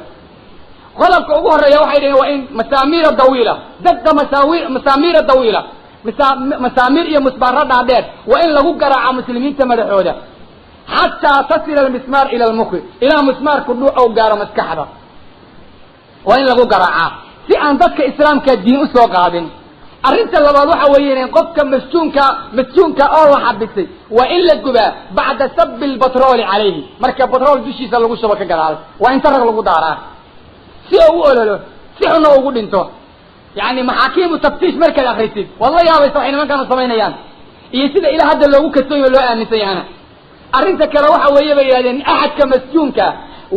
Qodobka ugu horreeya waxay dhaheen waa in masaamiira dawiila dadka masaawi masaamiira dawiila, masaamiir iyo musbaaro dhaadheer waa in lagu garaaca muslimiinta madaxooda, xataa tasila almismaar ila almukhi, ilaa mismaarku dhuuc ou gaaro maskaxda waa in lagu garaacaa, si aan dadka islaamka diin usoo qaadin. Arrinta labaad waxa weeye in qofka masjuunka oo la xabisay waa in la gubaa bacda sabi lbatrooli calayhi, marka batrool dushiisa lagu shubo ka gadaal waa in tarag lagu daaraa si oo u ololo, si xunna ugu dhinto. Yani maxaakiimu taftiish markaad akrisid waad la yaabaysa waxay nimankaanu samaynayaan iyo sida ilaa hadda loogu kalsoonyo loo aaminsan yahana. Arrinta kale waxa weeye, bay yidhahdeen, axadka masjuunka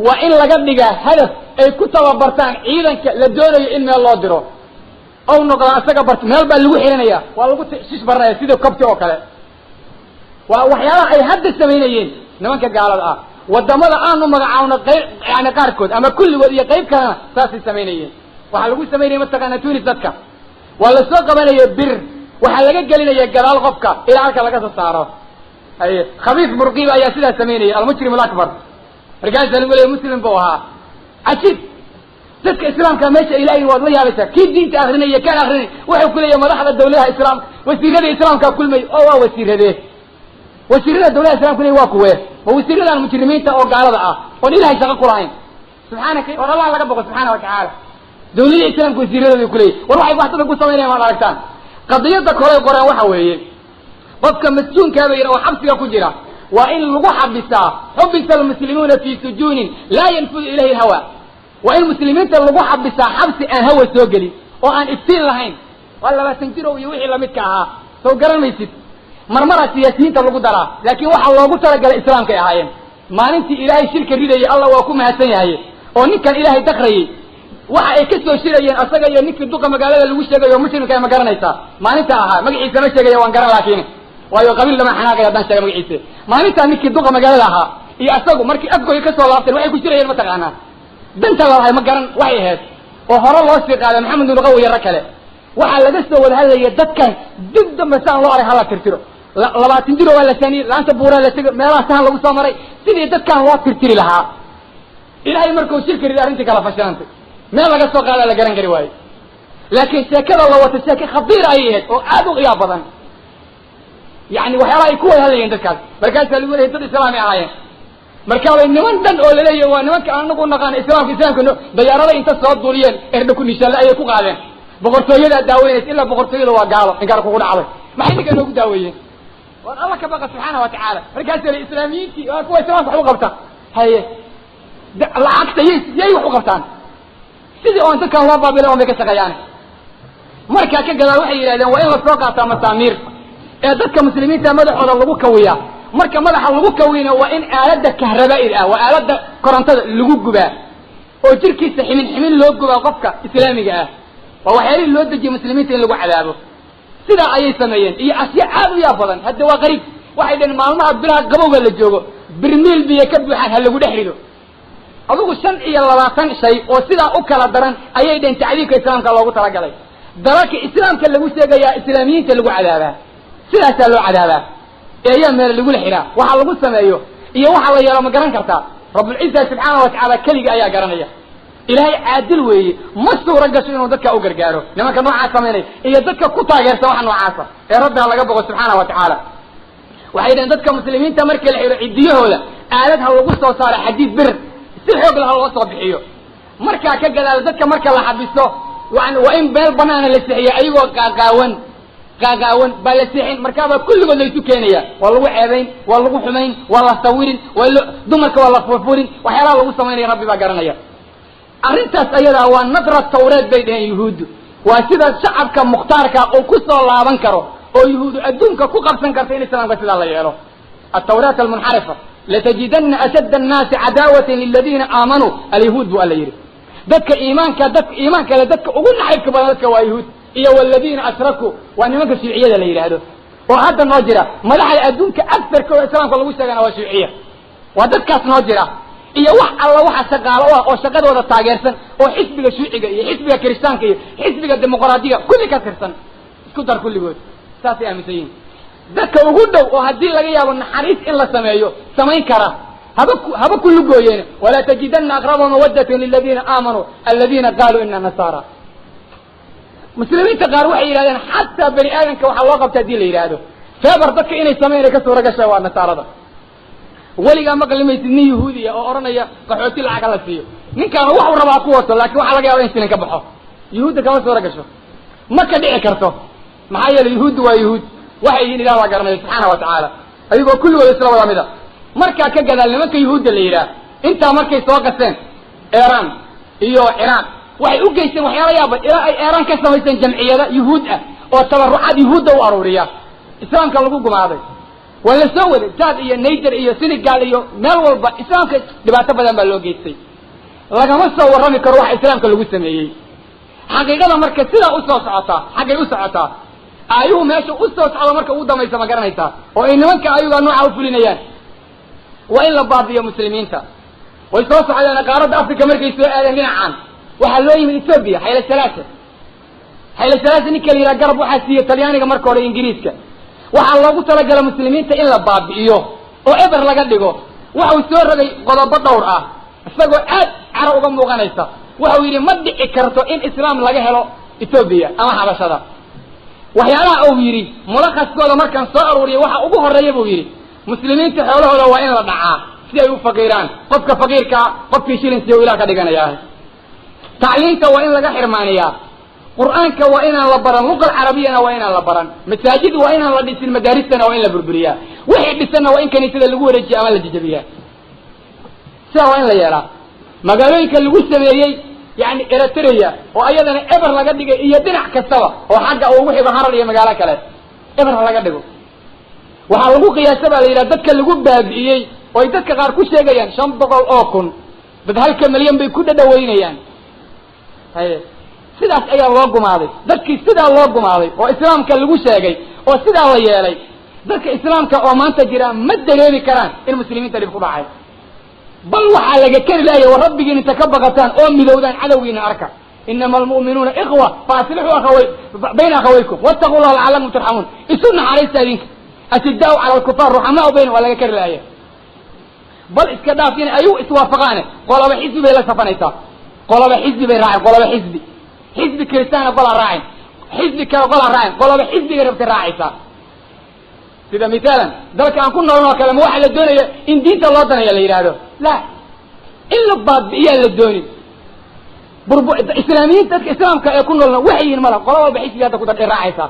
waa in laga dhigaa hadaf ay ku tababartaan ciidanka la doonayo in meel loo diro ou noqdaa isaga bart. Meel baa lagu xirinaya, waa lagu shish baranaya sida cobti oo kale. Waa waxyaalaha ay hadda samaynayeen nimanka gaalada ah. Wadamada aanu magacaawno qayb, yani qaarkood ama kulligood iyo qayb kalena saasay samaynayeen. Waxaa lagu samaynaya, mataqaana, Tunis dadka waa la soo qabanaya, bir waxaa laga gelinaya gadaal qofka ilaa halka laga soo saaro. Haye, khabiif Burqiba ayaa sidaas samaynaya, almujrim alakbar. Markaasaa lagu leeyay muslim buu ahaa. Cajiib, dadka islaamka meesha ilaahay waad la yaabaysaa. Kii diinta akrinaya, kaan akrinay, wuxuu ku leeyahay madaxda dawladaha islaamka, wasiirada islaamka kulmay. Oo waa wasiiradee? Wasiirada dawladaha islamka leey waa kuwee? Waa wasiiradan mujrimiinta oo gaalada ah oon ilahay shaqo ku lahayn. Subxaanaka, war Allah laga boqo subxaana wa tacaala. Dawladda islaamka wasiiradooda kuleeyahy, war waxay waxdada ku samaynayan waad aragtaan. Qadiyadda kolay qoreen waxa weeye, qofka masjuunkaaba yidhi oo xabsiga ku jira waa in lagu xabisaa, xubisa almuslimuuna fi sujuunin laa yanfudu ilayhi alhawa, waa in muslimiinta lagu xabisaa xabsi aan hawa soo gelin oo aan iftiin lahayn. Waa 20 jirow iyo wixii lamidka ahaa, soo garan maysid. Marmaraa siyaasiyiinta lagu daraa, laakiin waxaa loogu talagalay islaamkay ahaayeen. Maalintii ilaahay shirka ridayay, Allah waa ku mahadsan yahay, oo ninkan ilaahay dakrayay waxa ay ka soo shirayeen asaga iyo ninkii duqa magaalada lagu sheegayo muslimka, ma garanaysaa? Maalinta ahaa magaciisa ma sheegaya, waan garan, laakiin waayo qabiil lama xanaaqay haddaan sheega magaciisa. Maalintaa ninkii duqa magaalada ahaa iyo asagu markii Afgoy ka soo laabteen, waxay ku shirayeen, mataqaanaa, danta lalahay ma garan waxay ahayd, oo hore loo sii qaaday Maxamed Nuqawi iyo rag kale. Waxaa laga soo wada hadlaya dadkan dib dambe saan loo arag hala tirtiro. 20 jiro waa la saaniyey, laanta buuraa la tegay, meelaha sahan lagu soo maray sidii dadkan loo tirtiri lahaa. Ilaahay markuu shirka riday arrintii kala fashilantay, meel laga soo qaadaa la garan kari waayo. Laakiin sheekada la wata sheeke khatiir ayay ahayd oo aad u qiyaab badan, yani waxyaalaha ay ku wada hadlayeen dadkaas. Markaasaa lagu leeyay dad islaami ahaayeen. Markaabay niman dhan oo laleeyahy waa nimanka anagu naqaano islaamka, islaamka dayaarada inta soo duuliyeen erdha ku nishaale ayay ku qaadeen. Boqortooyadaa daaweynaysa, ilaa boqortooyada waa gaalo inkaar kugu dhacday. Maxay ninka noogu daaweeyeen? War Alla ka baqa subxaana wa tacaala. Markaas islaamiyiintii waa kuwa islaamka wax u qabta. Haye, lacagta yay wax u qabtaan, sidii oon dadkan loo baabilay oon bay ka shaqeeyaan. Markaa ka gadaal waxay yidhahdeen waa in lasoo qaataa masaamiir ee dadka muslimiinta madaxooda lagu kawiyaa. Marka madaxa lagu kawiyna waa in aaladda kahrabaa'id ah, waa aaladda korontada lagu gubaa oo jirkiisa ximin ximin loo gubaa qofka islaamiga ah. Waa waxyaalihii loo dejiyey muslimiinta in lagu cadaabo. Sidaa ayay sameeyeen iyo ashya aad u yaab badan. Hadda waa qariib. Waxay dhaheen maalmaha bilaha qabowga la joogo birmiil biyo ka buuxaan ha lagu dhex rido. Adugu 25 shay oo sidaa u kala daran ayay dhaheen tacdiibka islaamka loogu talagalay. Dalalka islaamka lagu sheegayaa islaamiyiinta lagu cadaabaa, sidaasaa loo cadaabaa ee ayaa meel lagula xiraa. Waxa lagu sameeyo iyo waxa la yeelo ma garan kartaa? Rabbulciza subxaana wa tacaala keligii ayaa garanaya. Ilaahay caadil weeye, ma suura gasho inuu dadka u gargaaro nimanka noocaas samaynaya iyo dadka ku taageersan waxa noocaasa. Ee rabbi ha laga boqo subxaana wa tacaala. Waxay dhaheen dadka muslimiinta markii la xiro ciddiyahooda aalad ha lagu soo saaro xadiid bir si xoog lah loo soo bixiyo. Markaa ka gadaal dadka marka la xabiso waa in meel banaana la seexiya, ayagoo qaaqaawan qaaqaawan baa la seexin. Markaabaa kulligood laysu keenaya, waa lagu ceebayn, waa lagu xumayn, waa la sawirin, waa dumarka waa la furfurin. Waxyaalaha lagu samaynaya rabbi baa garanaya. Arrintaas ayadaa waa nadra tawreed bay dhaheen yuhuuddu. Waa sida shacabka mukhtaarka uu ku soo laaban karo oo yuhuudu adduunka ku qabsan karta in islaamka sidaa la yeelo. Altawraat almunxarifa, latajidana ashadda annaasi cadaawatan liladiina aamanuu alyahuud buu alla yidhi. Dadka iimaanka, dadka iimaanka le, dadka ugu naxaybka badan dadka waa yahuud iyo waladiina ashrakuu, waa nimanka shuuciyada la yidhaahdo oo hadda noo jira. Madaxda adduunka agsarkooda islaamka lagu sheegana waa shuuciya, waa dadkaas noo jira iyo wax alla waxa shaqaalo u ah oo shaqadooda taageersan oo xisbiga shuuciga iyo xisbiga kiristaanka iyo xisbiga dimuqraadiga kulli ka tirsan, isku dar kulligood saasay aaminsan yihin. Dadka ugu dhow oo haddii laga yaabo naxariis in la sameeyo samayn kara haba ku lugooyeen. Walaa tajidana aqrabahum mawadatan liladiina aamanuu aladiina qaaluu ina nasaara. Muslimiinta qaar waxay yidhahdeen xataa bani aadamka waxaa loo qabta hadii la yidhaahdo feebar dadka inay sameyn ka suura gasha waa nasaarada. Weligaa maqli maysid nin yahuudiya oo odhanaya qaxooti lacag hala siiyo. Ninkaana waxuu rabaa ku wato, laakiin waxaa laga yaba in shilin ka baxo. Yuhuudda kama suura gasho, ma ka dhici karto. Maxaa yeelay yuhuuddu waa yuhuud, waxay yihiin ilah baa garanaya subxaana wa tacaala, ayagoo kulligood isla wada mida. Markaa ka gadaal nimanka yuhuudda la yidhaah intaa markay soo qaseen eeraan iyo ciraaq waxay u geysteen waxyaala yaaba, ilaa ay eeraan ka samaysteen jamciyada yuhuud ah oo tabarucaad yuhuudda u aruuriya. Islaamka lagu gumaaday waa la soo waday jaad iyo naiger iyo senegal iyo meel walba islaamka dhibaato badan baa loo geystay. Lagama soo warrami karo waxa islaamka lagu sameeyey. Xaqiiqada marka sidaa usoo socotaa, xaggay u socotaa aayuhu meesha u soo socdo marka ugu dambaysa ma garanaysaa oo ay nimanka ayugaa nooca u fulinayaan waa in la baabiyo muslimiinta. Way soo socdeen qaaradda Africa markay soo aadeen dhinacan waxaa loo yimid Ethoobia. Xayla Salaasa, Xayla Salaasa ninka la yidhaha garab waxaa siiyey Talyaaniga marka hore Ingiriiska. Waxaa loogu talagala muslimiinta in la baabi'iyo oo eber laga dhigo. Waxau soo rogay qodobo dhowr ah isagoo aad caro uga muuqanaysa. Waxau yidhi ma dhici karto in islaam laga helo Ethoobia ama xabashada. Waxyaalaha uu yidhi mulakhaskooda markaan soo aruuriyay waxa ugu horreeya buu yidhi muslimiinta xoolahooda waa in la dhacaa si ay u faqiiraan. Qofka faqiirkaa qofkii shilin siyo ilah ka dhiganayaa. Tacliinta waa in laga xirmaaniyaa. Qur'aanka waa inaan la baran, luqa alcarabiyana waa inaan la baran, masaajid waa inaan la dhisin, madaaristana waa in la burburiyaa, wixii dhisanna waa in kaniisada lagu wareejiya ama la jejabiyaa. Sidaa waa in la yeelaa. Magaalooyinka lagu sameeyey yani Eritrea oo ayadana eber laga dhigay iyo dhinac kastaba oo xagga ugu xigo Harar iyo magaalo kale eber ha laga dhigo. Waxaa lagu qiyaasa baa la yidhaha dadka lagu baabi'iyey oo ay dadka qaar ku sheegayaan 500,000 dad, 1 milyan bay ku dhadhaweynayaan. Haye, sidaas ayaa loo gumaaday dadkii, sidaa loo gumaaday oo islaamka lagu sheegay oo sidaa la yeelay. Dadka islaamka oo maanta jira ma dareemi karaan in muslimiinta dhib ku dhacay, bal waxaa laga keri laaya war rabbigiin inta ka baqataan oo midowdaan cadowgiina arka. Inama almu'minuuna ikhwa fa aslixuu akhaway bayna akhawaykum wattaquu llaha lacalakum turxamuun. Isu naxariista idinka, ashidaau cala alkufaar ruxamaau bayna, waa laga keri laaya. Bal iska dhaaf in ayagu iswaafaqaane, qolaba xisbi bay la safanaysaa, qolaba xisbi bay raaceen, qolaba xisbi, xisbi kiristaana qolaa raaceen, xisbi kale qolaa raaceen, qolaba xisbigay rabtay raacaysaa. Sida misaalan dalka aan ku nooln oo kale, ma waxaa la doonaya in diinta loo danaya la yidhaahdo? La, in la baabi'iyaa la doonin. Burbu islaamiyiinta dadka islaamka ee ku noolna waxay yihin mala, qola walba xisbiga hadda ku dar raacaysaa.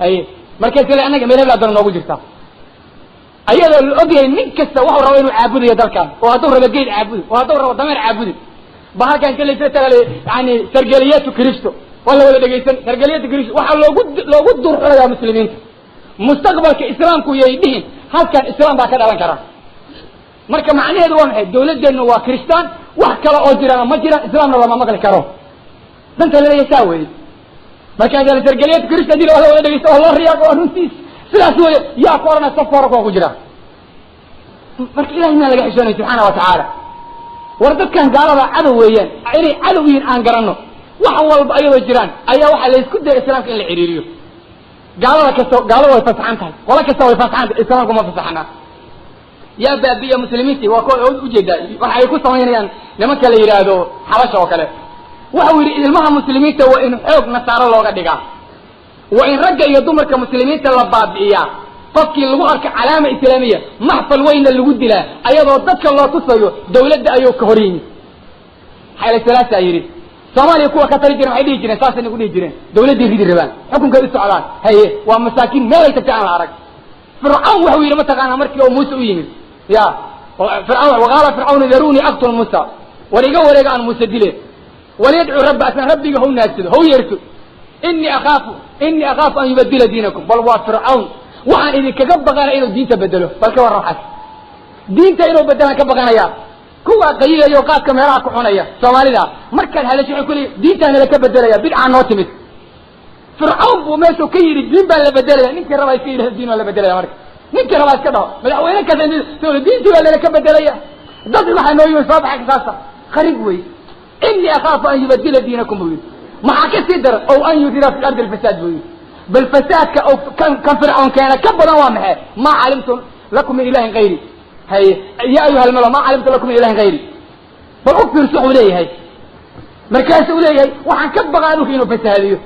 Haye, markaas le annaga meel hebla dana noogu jirta. Ayadoo la ogyahay nin kasta wuxuu rabo inuu caabudayo dalkan, oo hadduu rabo geed caabudo, oo hadduu rabo dameer caabudo, ba halkan inta laysla tagale yani sargeliyatu kristo waa la wada dhegaysan. Sargeliyatu kristo waxaa loogu durxulayaa muslimiinta. Mustaqbalka islaamku yay dhihin halkan islaam baa ka dhalan kara. Marka macnaheedu waa maxay? Dawladeennu waa kristaan, wax kale oo jirana ma jiraan, islaamna lama maqli karo. Danta laleeyahay saa weeye. Markaa sargeliyatu kristo hadii la wada dhegaysto oo loo riyaaqo, waa runtiis sidaas weeye. Yaa ku odhanaya safka hore kuwa ku jira? Marka ilahay maan laga xishoonay subxaana wa tacaala. War dadkan gaalada cadow weeyaan, inay cadow yihiin aan garanno. Wax walba ayadoo jiraan ayaa waxaa laysku daya islaamka in la ciriiriyo. Gaalada kasta, gaalada way fasaxan tahay, qolo kasta way fasaxan tahay, islaamku ma fasaxnaa. Yaa baabiya muslimiintii? Waa kuwa ujeedaa waxa ay ku samaynayaan nimanka la yidhaahdo xabasha oo kale. Waxau yidhi ilmaha muslimiinta waa in xoog nasaaro looga dhigaa, waa in ragga iyo dumarka muslimiinta la baabi'iyaa. Qofkii lagu arka calaama islaamiya maxfal weynna lagu dilaa, ayadoo dadka loo tusayo dawladda ayuu ka hor yimid. Xayla salaasaa yidhi Soomaaliya kuwa ka tali jireen waxay dhihi jireen, saasay nagu dhihi jireen, dawladday ridi rabaan, xukunkay u socdaan. Haye, waa masaakiin meelay tagtay aan la arag. Fircawn wuxuu yidhi, mataqaanaa, markii oo Muuse u yimid, ya Fircawn, waqaala Fircawn darunii aqtul Muusa, war iga wareega aan Muuse dile, waliyadcuu rabba, asna rabbiga haw naagsado, haw yeerto, inii akhaafu an yubadila diinakum. Bal waa Fircawn, waxaan idinkaga baqanaya inuu diinta bedelo. Bal ka warran waxaas, diinta inuu bedelaan ka baqanaya. Kuwaa qayilayo qaadka meelaha ku cunaya Soomaalida markaad hadasho waxay ku leeyihin diintaana laka bedelaya, bidcaa noo timid. Fircawn buu meeshuu ka yidhi diin baa la bedelaya. Ninkii rabaa iska yidhahdo diin waa la bedelaya. Marka ninkii rabaa iska dhaho madaxweyne kasta diintii baa lala ka bedelaya. Dad waxaa noo yimi soo baxay saasa khariib wey. Inii akhaafu an yubadila diinakum buu yidhi. Maxaa ka sii daran? Ow an yudhira fi ardi alfasaad buu yidhi. Bal fasaadka oo kan Fircawn keena ka badan waa maxay? Maa calimtu lakum min ilahin gayri. Haye, ya ayuha almala, maa calimtu lakum min ilahin gayri. Bal u fiirso wuxuu leeyahay. Markaasuu leeyahay waxaan ka baqaa dhulka inuu fasahaadiyo.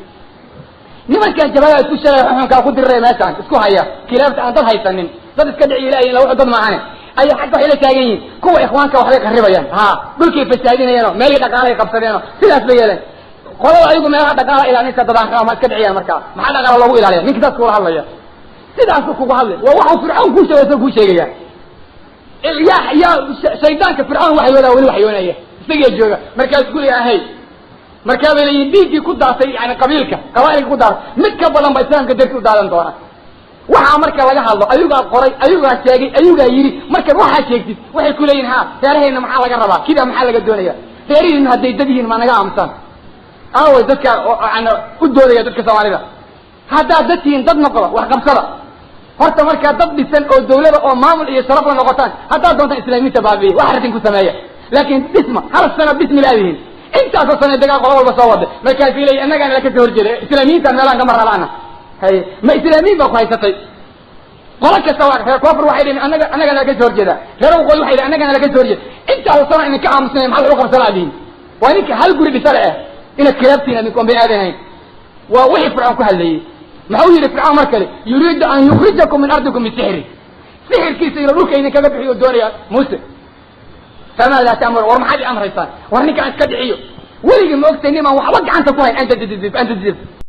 Nimankan jabhada isku sheegaya, xuxunkaa ku diriraya, meeshaan isku haya, kilaabta aan dad haysanin, dad iska dhici ilaahin la dad maahane, ayaa xagga waxay la taagan yihiin kuwa ikhwaanka waxbay qarribayaan, ha dhulkay fasaadinayaanoo meelihii dhaqaalay qabsadeenoo sidaas bay yeeleen. Qolada ayagu meelaha dhaqaala ilaalinaysa dadaan ma iska dhiciyaan. Markaa maxaa dhaqaala loogu ilaaliya? Ninka saas kula hadlaya, sidaasuu kugu hadlay, waa waxuu Fircawn kuu sheegay, soo kuu sheegaya. Yaa shaydaanka Fircawn waxyoodaa weli waxyoonaya, isagaa jooga. Markaas ku leeyahay, markaa bay leeyihin dhiiggii ku daatay, yani qabiilka qabaailka ku daatay mid ka badan ba islaamka darti u daadan doona. Waxaa marka laga hadlo ayugaa qoray, ayugaa sheegay, ayugaa yidhi. Markaad waxaa sheegtid waxay ku leeyihin ha reeraheenna maxaa laga rabaa? Kidaa maxaa laga doonaya? Reerihiinu hadday dad yihiin ma naga aamusan? Aaway dadka yani u doodaya dadka Soomaalida? Haddaad dad tihiin, dad noqda, wax qabsada horta. Markaa dad dhisan oo dawlada oo maamul iyo sharaf la noqotaan, haddaad doontaan islaamiinta baabi'iya, wax arrin ku sameeya, laakiin dhisma hal sano dhismi laadihiin. Intaasoo sane dagaal qola walba soo wada, markaasay leeyihin annagaan la kasoo horjeeda islaamiyiintaan meelaan kama rabana. Haye, ma islaamiyiin baa ku haysatay? Qolo kasta waa reer koonfur waxay dhihin annagana laga soo horjeeda, reer waqooyi waxay dhihin annagana laga soo horjeeda. Intaasoo sano idinka aamusnay, maxaa lagu qabsan laadihin? Waa ninka hal guri dhisale ah inaad kilaabtiin adinku aan bani aadanayn. Waa wixii Fircoon ku hadlayey. Maxuu yidhi Fircawn mar kale? Yuriidu an yukhrijakum min ardikum bisixri, sixirkiisa inuu dhulka idinkaga bixiyo doonaya. Muuse, famaada ta'mur? War maxaad i amraysaan? War ninkaan iska dhiciyo. Weligii ma ogtay nimaan waxba gacanta ku hayn? Anta didif, anta didif.